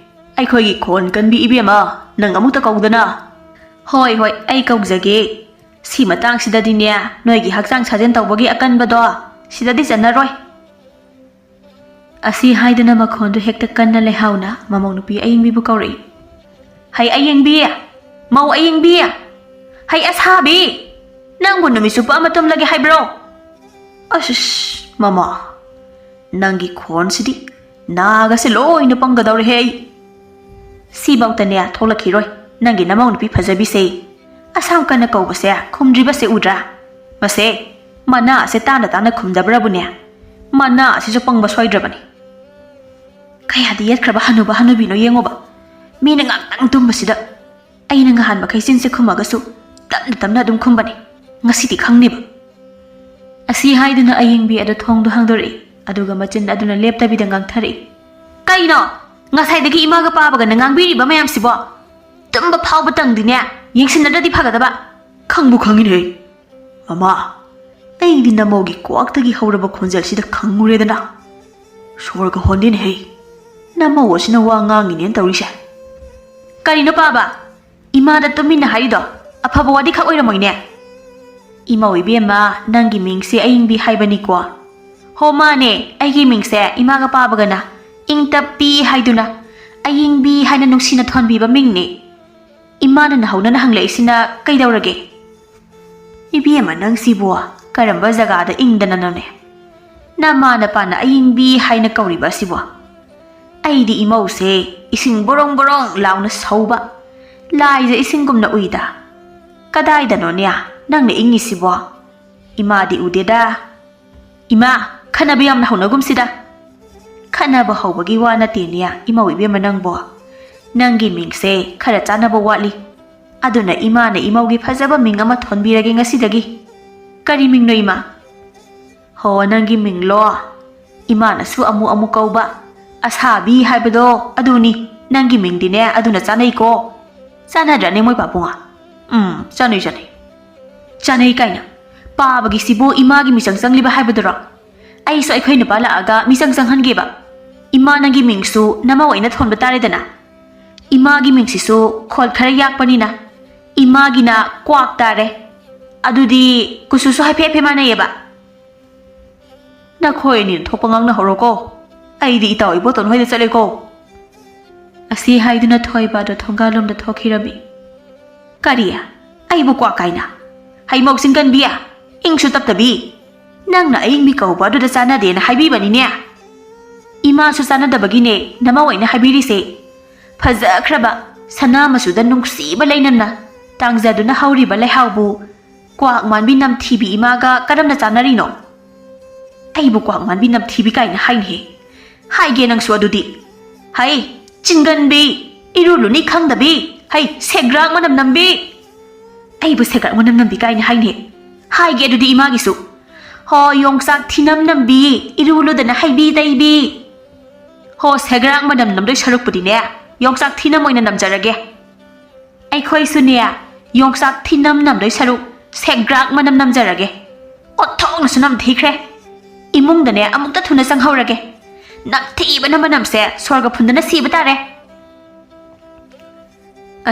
ꯑꯩꯈꯣꯏꯒꯤ ꯈꯣꯟ ꯀꯟꯕꯤ ꯏꯕꯦꯝꯃ, ꯅꯪ ꯑꯃꯨꯛꯇ ꯀꯧꯗꯅ꯫" "ꯍꯣꯏ, ꯍꯣꯏ, ꯑꯩ ꯀꯧꯖꯒꯦ꯫ ꯁꯤ ꯃꯇꯥꯡꯁꯤꯗꯗꯤꯅꯦ, ꯅꯣꯏꯒꯤ ꯍꯛꯆꯥꯡ ꯁꯥꯖꯦꯜ ꯇꯧꯕꯒꯤ ꯑꯀꯟꯕꯗꯣ ꯁꯤꯗꯗꯤ ꯆꯟꯅꯔꯣꯏ꯫ ꯑꯁꯤ ꯍꯥꯏꯗꯨꯅ ꯃꯈꯣꯟꯗꯨ ꯍꯦꯛꯇ ꯀꯟꯅ ꯂꯩꯍꯥꯎꯅ ꯃꯃꯧ ꯅꯨꯄꯤ ꯑꯌꯤꯡꯕꯤꯕꯨ ꯀꯧꯔꯛꯏ꯫ "ꯍꯩ ꯑꯌꯤꯡꯕꯤ! ꯃꯧ ꯑꯌꯤꯡꯕꯤ! ꯍꯩ ꯑꯁꯥꯕꯤ! ꯅꯪꯕꯨ ꯅꯨꯃꯤꯠ ꯆꯨꯞꯄ ꯑꯃ ꯇꯨꯝꯂꯒꯦ ꯍꯥꯏꯕ꯭ꯔꯣ?" "ꯑꯁ, ꯃꯃꯥ, ꯅꯪꯒꯤ ꯈꯣꯟꯁꯤꯗꯤ ꯅꯥꯒꯁꯦ ꯂꯣꯏꯅ ꯄꯪꯒꯗꯧꯔꯦꯍꯦ ꯑꯩ꯫ ꯁꯤꯐꯧꯇꯅꯦ ꯊꯣꯛꯂꯛꯈꯤꯔꯣꯏ ꯅꯪꯒꯤ ꯅꯃꯧ ꯅꯨꯄꯤ ꯐꯖꯕꯤꯁꯦ꯫ ꯑꯁꯥꯝ ꯀꯟꯅ ꯀꯧꯕꯁꯦ ꯈꯨꯝꯗ꯭ꯔꯤꯕꯁꯦ ꯎꯗ꯭ꯔꯥ? ꯃꯁꯦ, ꯃꯅꯥ ꯑꯁꯦ ꯇꯥꯅ ꯇꯥꯅ ꯈꯨꯝꯗꯕ꯭ꯔꯕꯨꯅꯦ? ꯃꯅꯥ ꯑꯁꯤꯁꯨ ꯄꯪꯕ ꯁꯣꯏꯗ꯭ꯔꯕꯅꯤ꯫ ꯀꯌꯥꯗꯤ ꯌꯦꯠꯈ꯭ꯔꯕ ꯍꯅꯨꯕ ꯍꯅꯨꯕꯤꯅꯣ ꯌꯦꯡꯉꯣꯕ꯫ ꯃꯤꯅ ꯉꯥꯛꯇꯪ ꯇꯨꯝꯕꯁꯤꯗ ꯑꯩꯅ ꯉꯍꯥꯟ ꯃꯈꯩ ꯆꯤꯟꯁꯦ ꯈꯨꯝꯃꯒꯁꯨ ꯇꯞꯅ ꯇꯞꯅ ꯑꯗꯨꯝ ꯈꯨꯝꯕꯅꯤ꯫ ꯉꯁꯤꯗꯤ ꯈꯪꯅꯤꯕ꯫" ꯑꯁꯤ ꯍꯥꯏꯗꯨꯅ ꯑꯌꯤꯡꯕꯤ ꯑꯗꯨ ꯊꯣꯡꯗꯣ ꯍꯥꯡꯗꯣꯔꯛꯏ꯫ ꯑꯗꯨꯒ ꯃꯆꯤꯟ ꯑꯗꯨꯅ ꯂꯦꯞꯇꯕꯤꯗ ꯉꯥꯡꯊꯔꯛꯏ꯫ "ꯀꯩꯅꯣ? ꯉꯁꯥꯏꯗꯒꯤ ꯏꯃꯥꯒ ꯄꯥꯕꯒꯅ ꯉꯥꯡꯕꯤꯔꯤꯕ ꯃꯌꯥꯝꯁꯤꯕꯣ? ꯇꯨꯝꯕ ꯐꯥꯎꯕ ꯇꯪꯗꯤꯅꯦ, ꯌꯦꯡꯁꯤꯟꯅꯗ꯭ꯔꯗꯤ ꯐꯒꯗꯕ꯫" "ꯈꯪꯕꯨ ꯈꯪꯉꯤꯅꯦ꯫ ꯃꯃꯥ, ꯑꯩꯗꯤ ꯅꯃꯧꯒꯤ ꯀ꯭ꯋꯥꯛꯇꯒꯤ ꯍꯧꯔꯕ ꯈꯣꯟꯖꯦꯜꯁꯤꯗ ꯈꯪꯉꯨꯔꯦꯗꯅ꯫ ꯁꯣꯔꯒ ꯍꯣꯟꯗꯦꯅꯦꯍꯦ꯫ ꯅꯃꯧ ꯑꯁꯤꯅ ꯋꯥ ꯉꯥꯡꯉꯤꯅꯦꯅ ꯇꯧꯔꯤꯁꯦ꯫" "ꯀꯔꯤꯅꯣ ꯄꯥꯕ? ꯏꯃꯥꯗ ꯇꯨꯃꯤꯟꯅ ꯍꯥꯏꯔꯤꯗꯣ ꯑꯐꯕ ꯋꯥꯗꯤ ꯈꯛ ꯑꯣꯏꯔꯝꯃꯣꯏꯅꯦ꯫" "ꯏꯃꯧ ꯏꯕꯦꯝꯃ, ꯅꯪꯒꯤ ꯃꯤꯡꯁꯦ ꯑꯌꯤꯡꯕꯤ ꯍꯥꯏꯕꯅꯤꯀꯣ?" "ꯍꯣ ꯃꯥꯅꯦ, ꯑꯩꯒꯤ ꯃꯤꯡꯁꯦ ꯏꯃꯥꯒ ꯄꯥꯕꯒꯅ ꯏꯪ ꯇꯞꯄꯤ ꯍꯥꯏꯗꯨꯅ ꯑꯌꯤꯡꯕꯤ ꯍꯥꯏꯅ ꯅꯨꯡꯁꯤꯅ ꯊꯣꯟꯕꯤꯕ ꯃꯤꯡꯅꯦ꯫ ꯏꯃꯥꯅ ꯅꯍꯧꯅꯅ ꯍꯪꯂꯛꯏꯁꯤꯅ ꯀꯩꯗꯧꯔꯒꯦ?" "ꯏꯕꯦꯝꯃ, ꯅꯪꯁꯤꯕꯨ ꯀꯔꯝꯕ ꯖꯒꯥꯗ ꯏꯪꯗꯅꯅꯣꯅꯦ ꯅꯃꯥ ꯅꯄꯥꯅ ꯑꯌꯤꯡꯕꯤ ꯍꯥꯏꯅ ꯀꯧꯔꯤꯕ ꯑꯁꯤꯕꯣ? ꯑꯩꯗꯤ ꯏꯃꯧꯁꯦ ꯏꯁꯤꯡ ꯕꯣꯔꯣꯡ ꯕꯣꯔꯣꯡ ꯂꯥꯎꯅ ꯁꯧꯕ ꯂꯥꯏꯖ ꯏꯁꯤꯡꯒꯨꯝꯅ ꯎꯏꯗ꯫ ꯀꯗꯥꯏꯗꯅꯣꯅꯦ ꯅꯪꯅ ꯏꯪꯉꯤꯁꯤꯕꯣ? ꯏꯃꯥꯗꯤ ꯎꯗꯦꯗ꯫" "ꯏꯃꯥ, ꯈꯠꯅꯕ ꯌꯥꯝꯅ ꯍꯧꯅꯒꯨꯝꯁꯤꯗ꯫" "ꯈꯠꯅꯕ ꯍꯧꯕꯒꯤ ꯋꯥ ꯅꯠꯇꯦꯅꯦ, ꯏꯃꯧ ꯏꯕꯦꯝꯃ ꯅꯪꯕꯣ꯫ ꯅꯪꯒꯤ ꯃꯤꯡꯁꯦ ꯈꯔ ꯆꯥꯟꯅꯕ ꯋꯥꯠꯂꯤ꯫ ꯑꯗꯨꯅ ꯏꯃꯥꯅ ꯏꯃꯧꯒꯤ ꯐꯖꯕ ꯃꯤꯡ ꯑꯃ ꯊꯣꯟꯕꯤꯔꯒꯦ ꯉꯁꯤꯗꯒꯤ꯫" "ꯀꯔꯤ ꯃꯤꯡꯅꯣ, ꯏꯃꯥ?" "ꯍꯣ, ꯅꯪꯒꯤ ꯃꯤꯡꯂꯣ? ꯏꯃꯥꯅꯁꯨ ꯑꯃꯨꯛ ꯑꯃꯨꯛ ꯀꯧꯕ ꯑꯁꯥꯕꯤ ꯍꯥꯏꯕꯗꯣ ꯑꯗꯨꯅꯤ꯫ ꯅꯪꯒꯤ ꯃꯤꯡꯗꯤꯅꯦ ꯑꯗꯨꯅ ꯆꯥꯅꯩꯀꯣ꯫ ꯆꯥꯅꯗ꯭ꯔꯅꯦ, ꯃꯣꯏ ꯄꯥꯕꯨꯡꯉꯣ?" "ꯎꯝ, ꯆꯥꯅꯩ, ꯆꯥꯅꯩ꯫" "ꯆꯥꯅꯩ ꯀꯥꯏꯅ? ꯄꯥꯕꯒꯤꯁꯤꯕꯨ ꯏꯃꯥꯒꯤ ꯃꯤꯆꯪ ꯆꯪꯂꯤꯕ ꯍꯥꯏꯕꯗꯨꯔꯣ? ꯑꯩꯁꯨ ꯑꯩꯈꯣꯏ ꯅꯨꯄꯥ ꯂꯥꯛꯑꯒ ꯃꯤꯆꯪ ꯆꯪꯍꯟꯒꯦꯕ꯫ ꯏꯃꯥ, ꯅꯪꯒꯤ ꯃꯤꯡꯁꯨ ꯅꯃꯧ ꯑꯩꯅ ꯊꯣꯟꯕ ꯇꯥꯔꯦꯗꯅ꯫ ꯏꯃꯥꯒꯤ ꯃꯤꯡꯁꯤꯁꯨ ꯈꯣꯜ ꯈꯔ ꯌꯥꯛꯄꯅꯤꯅ ꯏꯃꯥꯒꯤꯅ ꯀ꯭ꯋꯥꯛ ꯇꯥꯔꯦ꯫ ꯑꯗꯨꯗꯤ ꯀꯨꯆꯨꯁꯨ ꯍꯥꯏꯐꯦꯠ ꯍꯥꯏꯐꯦꯠ ꯃꯥꯟꯅꯩꯌꯦꯕ꯫ ꯅꯈꯣꯏ ꯑꯅꯤꯅ ꯊꯣꯛꯄ ꯉꯥꯡꯅꯍꯧꯔꯣꯀꯣ꯫ ꯑꯩꯗꯤ ꯏꯇꯥꯎ ꯏꯕꯣꯇꯣꯟ ꯍꯣꯏꯗ ꯆꯠꯂꯦꯀꯣ꯫ ꯑꯁꯤ ꯍꯥꯏꯗꯨꯅ ꯊꯣꯏꯕ ꯑꯗꯨ ꯊꯣꯡꯒꯥꯜꯂꯣꯝꯗ ꯊꯣꯛꯈꯤꯔꯝꯃꯤ꯫ "ꯀꯔꯤ? ꯑꯩꯕꯨ ꯀ꯭ꯋꯥꯛ ꯀꯥꯏꯅ? ꯍꯩꯃꯧ ꯆꯤꯡꯒꯟꯕꯤ, ꯏꯪꯁꯨ ꯇꯞꯇꯕꯤ꯫ ꯅꯪꯅ ꯑꯏꯪꯕꯤ ꯀꯧꯕ ꯑꯗꯨꯗ ꯆꯥꯟꯅꯗꯦꯅ ꯍꯥꯏꯕꯤꯕꯅꯤꯅꯦ꯫ ꯏꯃꯥꯁꯨ ꯆꯥꯟꯅꯗꯕꯒꯤꯅꯦ ꯅꯃꯧ ꯑꯩꯅ ꯍꯥꯏꯕꯤꯔꯤꯁꯦ꯫ ꯐꯖꯈ꯭ꯔꯕ ꯁꯅꯥ ꯃꯆꯨꯗ ꯅꯨꯡꯁꯤꯕ ꯂꯩꯅꯝꯅ ꯇꯥꯡꯖꯗꯨꯅ ꯍꯧꯔꯤꯕ ꯂꯩꯍꯥꯎꯕꯨ ꯀ꯭ꯋꯥꯛ ꯃꯥꯟꯕꯤ ꯅꯝꯊꯤꯕꯤ ꯏꯃꯥꯒ ꯀꯔꯝꯅ ꯆꯥꯟꯅꯔꯤꯅꯣ?" "ꯑꯩꯕꯨ ꯀ꯭ꯋꯥꯛ ꯃꯥꯟꯕꯤ ꯅꯝꯊꯤꯕꯤ ꯀꯥꯏꯅ ꯍꯥꯏꯅꯦꯍꯦ꯫ ꯍꯥꯏꯒꯦ ꯅꯪꯁꯨ ꯑꯗꯨꯗꯤ꯫ ꯍꯩ, ꯆꯤꯡꯒꯟꯕꯤ, ꯏꯔꯨ ꯂꯨꯅꯤ ꯈꯪꯗꯕꯤ, ꯍꯩ, ꯁꯦꯒ꯭ꯔꯥꯛ ꯃꯅꯝ ꯅꯝꯕꯤ꯫ ꯑꯩꯕꯨ ꯁꯦꯒ꯭ꯔꯥꯛ ꯃꯅꯝ ꯅꯝꯕꯤ ꯀꯥꯏꯅ ꯍꯥꯏꯅꯦ꯫ ꯍꯥꯏꯒꯦ ꯑꯗꯨꯗꯤ ꯏꯃꯥꯒꯤꯁꯨ꯫ ꯍꯣ, ꯌꯣꯡꯆꯥꯛ ꯊꯤꯅꯝ ꯅꯝꯕꯤ, ꯏꯔꯨ ꯂꯨꯗꯅ ꯍꯩꯕꯤ ꯇꯩꯕꯤ꯫ ꯍꯣ, ꯁꯦꯒ꯭ꯔꯥꯛ ꯃꯅꯝ ꯅꯝꯗꯣꯏ ꯁꯔꯨꯛꯄꯨꯗꯤꯅꯦ, ꯌꯣꯡꯆꯥꯛ ꯊꯤꯅꯝ ꯑꯣꯏꯅ ꯅꯝꯖꯔꯒꯦ꯫ ꯑꯩꯈꯣꯏꯁꯨꯅꯦ, ꯌꯣꯡꯆꯥꯛ ꯊꯤꯅꯝ ꯅꯝꯗꯣꯏ ꯁꯔꯨꯛ ꯁꯦꯒ꯭ꯔꯥꯛ ꯃꯅꯝ ꯅꯝꯖꯔꯒꯦ꯫ ꯑꯣꯟꯊꯣꯛꯅꯁꯨ ꯅꯝꯊꯤꯈ꯭ꯔꯦ꯫ ꯏꯃꯨꯡꯗꯅꯦ ꯑꯃꯨꯛꯇ ꯊꯨꯅ ꯆꯪꯍꯧꯔꯒꯦ꯫ ꯅꯝꯊꯤꯕꯅ ꯃꯅꯝꯁꯦ ꯁꯣꯔꯒ ꯐꯨꯟꯗꯅ ꯁꯤꯕ ꯇꯥꯔꯦ꯫"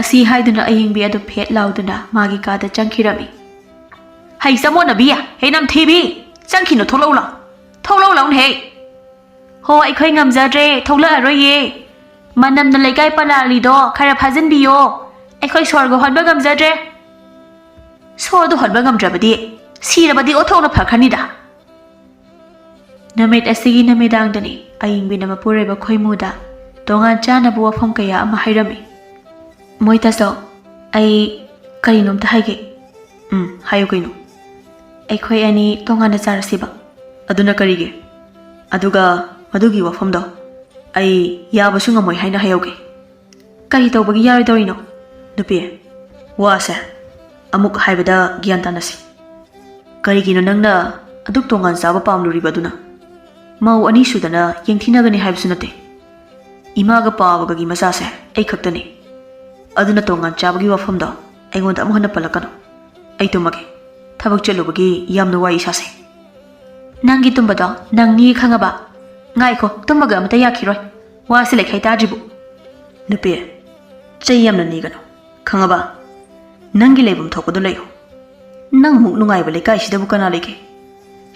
ꯑꯁꯤ ꯍꯥꯏꯗꯨꯅ ꯑꯌꯤꯡꯕꯤ ꯑꯗꯨ ꯐꯦꯠ ꯂꯥꯎꯗꯨꯅ ꯃꯥꯒꯤ ꯀꯥꯗ ꯆꯪꯈꯤꯔꯝꯃꯤ꯫ "ꯍꯩ ꯆꯃꯣꯠꯅꯕꯤ, ꯍꯦ ꯅꯝꯊꯤꯕꯤ, ꯆꯪꯈꯤꯅꯨ, ꯊꯣꯛꯂꯛꯎ ꯂꯥꯎ꯫ ꯊꯣꯛꯂꯛꯎ ꯂꯥꯎꯅꯦ ꯍꯦ꯫" "ꯍꯣ, ꯑꯩꯈꯣꯏ ꯉꯝꯖꯗ꯭ꯔꯦ, ꯊꯣꯛꯂꯛꯑꯔꯣꯏꯌꯦ꯫ ꯃꯅꯝꯅ ꯂꯩꯀꯥꯏ ꯄꯂꯥꯂꯤꯗꯣ ꯈꯔ ꯐꯥꯖꯤꯟꯕꯤꯌꯣ꯫ ꯑꯩꯈꯣꯏ ꯁꯣꯔꯒ ꯍꯣꯟꯕ ꯉꯝꯖꯗ꯭ꯔꯦ꯫" "ꯁꯣꯔꯗꯨ ꯍꯣꯟꯕ ꯉꯝꯗ꯭ꯔꯕꯗꯤ ꯁꯤꯔꯕꯗꯤ ꯑꯣꯟꯊꯣꯛꯅ ꯐꯈ꯭ꯔꯅꯤꯗ꯫" ꯅꯨꯃꯤꯠ ꯑꯁꯤꯒꯤ ꯅꯨꯃꯤꯗꯥꯡꯗꯅꯤ ꯑꯌꯤꯡꯕꯤꯅ ꯃꯄꯨꯔꯣꯏꯕ ꯈꯣꯏꯃꯨꯗ ꯇꯣꯉꯥꯟ ꯆꯥꯅꯕ ꯋꯥꯐꯝ ꯀꯌꯥ ꯑꯃ ꯍꯥꯏꯔꯝꯃꯤ꯫ "ꯃꯣꯏ ꯇꯥꯆꯧ, ꯑꯩ ꯀꯔꯤꯅꯣꯝꯇ ꯍꯥꯏꯒꯦ꯫" "ꯎꯝ, ꯍꯥꯏꯌꯨ ꯀꯩꯅꯣ꯫" "ꯑꯩꯈꯣꯏ ꯑꯅꯤ ꯇꯣꯉꯥꯟꯅ ꯆꯥꯔꯁꯤꯕ꯫" "ꯑꯗꯨꯅ ꯀꯔꯤꯒꯤ? ꯑꯗꯨꯒ ꯃꯗꯨꯒꯤ ꯋꯥꯐꯝꯗꯣ ꯑꯩ ꯌꯥꯕꯁꯨ ꯉꯝꯃꯣꯏ ꯍꯥꯏꯅ ꯍꯥꯏꯍꯧꯒꯦ꯫" "ꯀꯔꯤ ꯇꯧꯕꯒꯤ ꯌꯥꯔꯣꯏꯗꯧꯔꯤꯅꯣ?" "ꯅꯨꯄꯤ, ꯋꯥꯁꯦ ꯑꯃꯨꯛ ꯍꯥꯏꯕꯗ ꯒ꯭ꯌꯥꯟ ꯇꯥꯅꯁꯤ꯫ ꯀꯔꯤꯒꯤꯅꯣ ꯅꯪꯅ ꯑꯗꯨꯛ ꯇꯣꯉꯥꯟ ꯆꯥꯕ ꯄꯥꯝꯂꯨꯔꯤꯕ ꯑꯗꯨꯅ? ꯃꯧ ꯑꯅꯤꯁꯨꯗꯅ ꯌꯦꯡꯊꯤꯅꯒꯅꯤ ꯍꯥꯏꯕꯁꯨ ꯅꯠꯇꯦ꯫ ꯏꯃꯥꯒ ꯄꯥꯕꯒꯒꯤ ꯃꯆꯥꯁꯦ ꯑꯩ ꯈꯛꯇꯅꯤ꯫ ꯑꯗꯨꯅ ꯇꯣꯉꯥꯟ ꯆꯥꯕꯒꯤ ꯋꯥꯐꯝꯗꯣ ꯑꯩꯉꯣꯟꯗ ꯑꯃꯨꯛ ꯍꯟꯅ ꯄꯜꯂꯛꯀꯅꯨ꯫ ꯑꯩ ꯇꯨꯝꯃꯒꯦ꯫ ꯊꯕꯛ ꯆꯠꯂꯨꯕꯒꯤ ꯌꯥꯝꯅ ꯋꯥꯏ ꯏꯁꯥꯁꯦ꯫" "ꯅꯪꯒꯤ ꯇꯨꯝꯕꯗꯣ ꯅꯪꯅꯤ ꯈꯪꯉꯕ? ꯉꯥꯏꯈꯣ, ꯇꯨꯝꯕꯒ ꯑꯃꯇ ꯌꯥꯈꯤꯔꯣꯏ꯫ ꯋꯥꯁꯤ ꯂꯩꯈꯩ ꯇꯥꯗ꯭ꯔꯤꯕꯨ꯫" "ꯅꯨꯄꯤ, ꯆꯩ ꯌꯥꯝꯅ ꯅꯤꯒꯅꯨ, ꯈꯪꯉꯕ? ꯅꯪꯒꯤ ꯂꯩꯐꯝ ꯊꯣꯛꯄꯗꯣ ꯂꯩꯌꯨ꯫" ꯅꯪꯃꯨꯛ ꯅꯨꯡꯉꯥꯏꯕ ꯂꯩꯀꯥꯏꯁꯤꯗꯕꯨ ꯀꯅꯥ ꯂꯩꯒꯦ?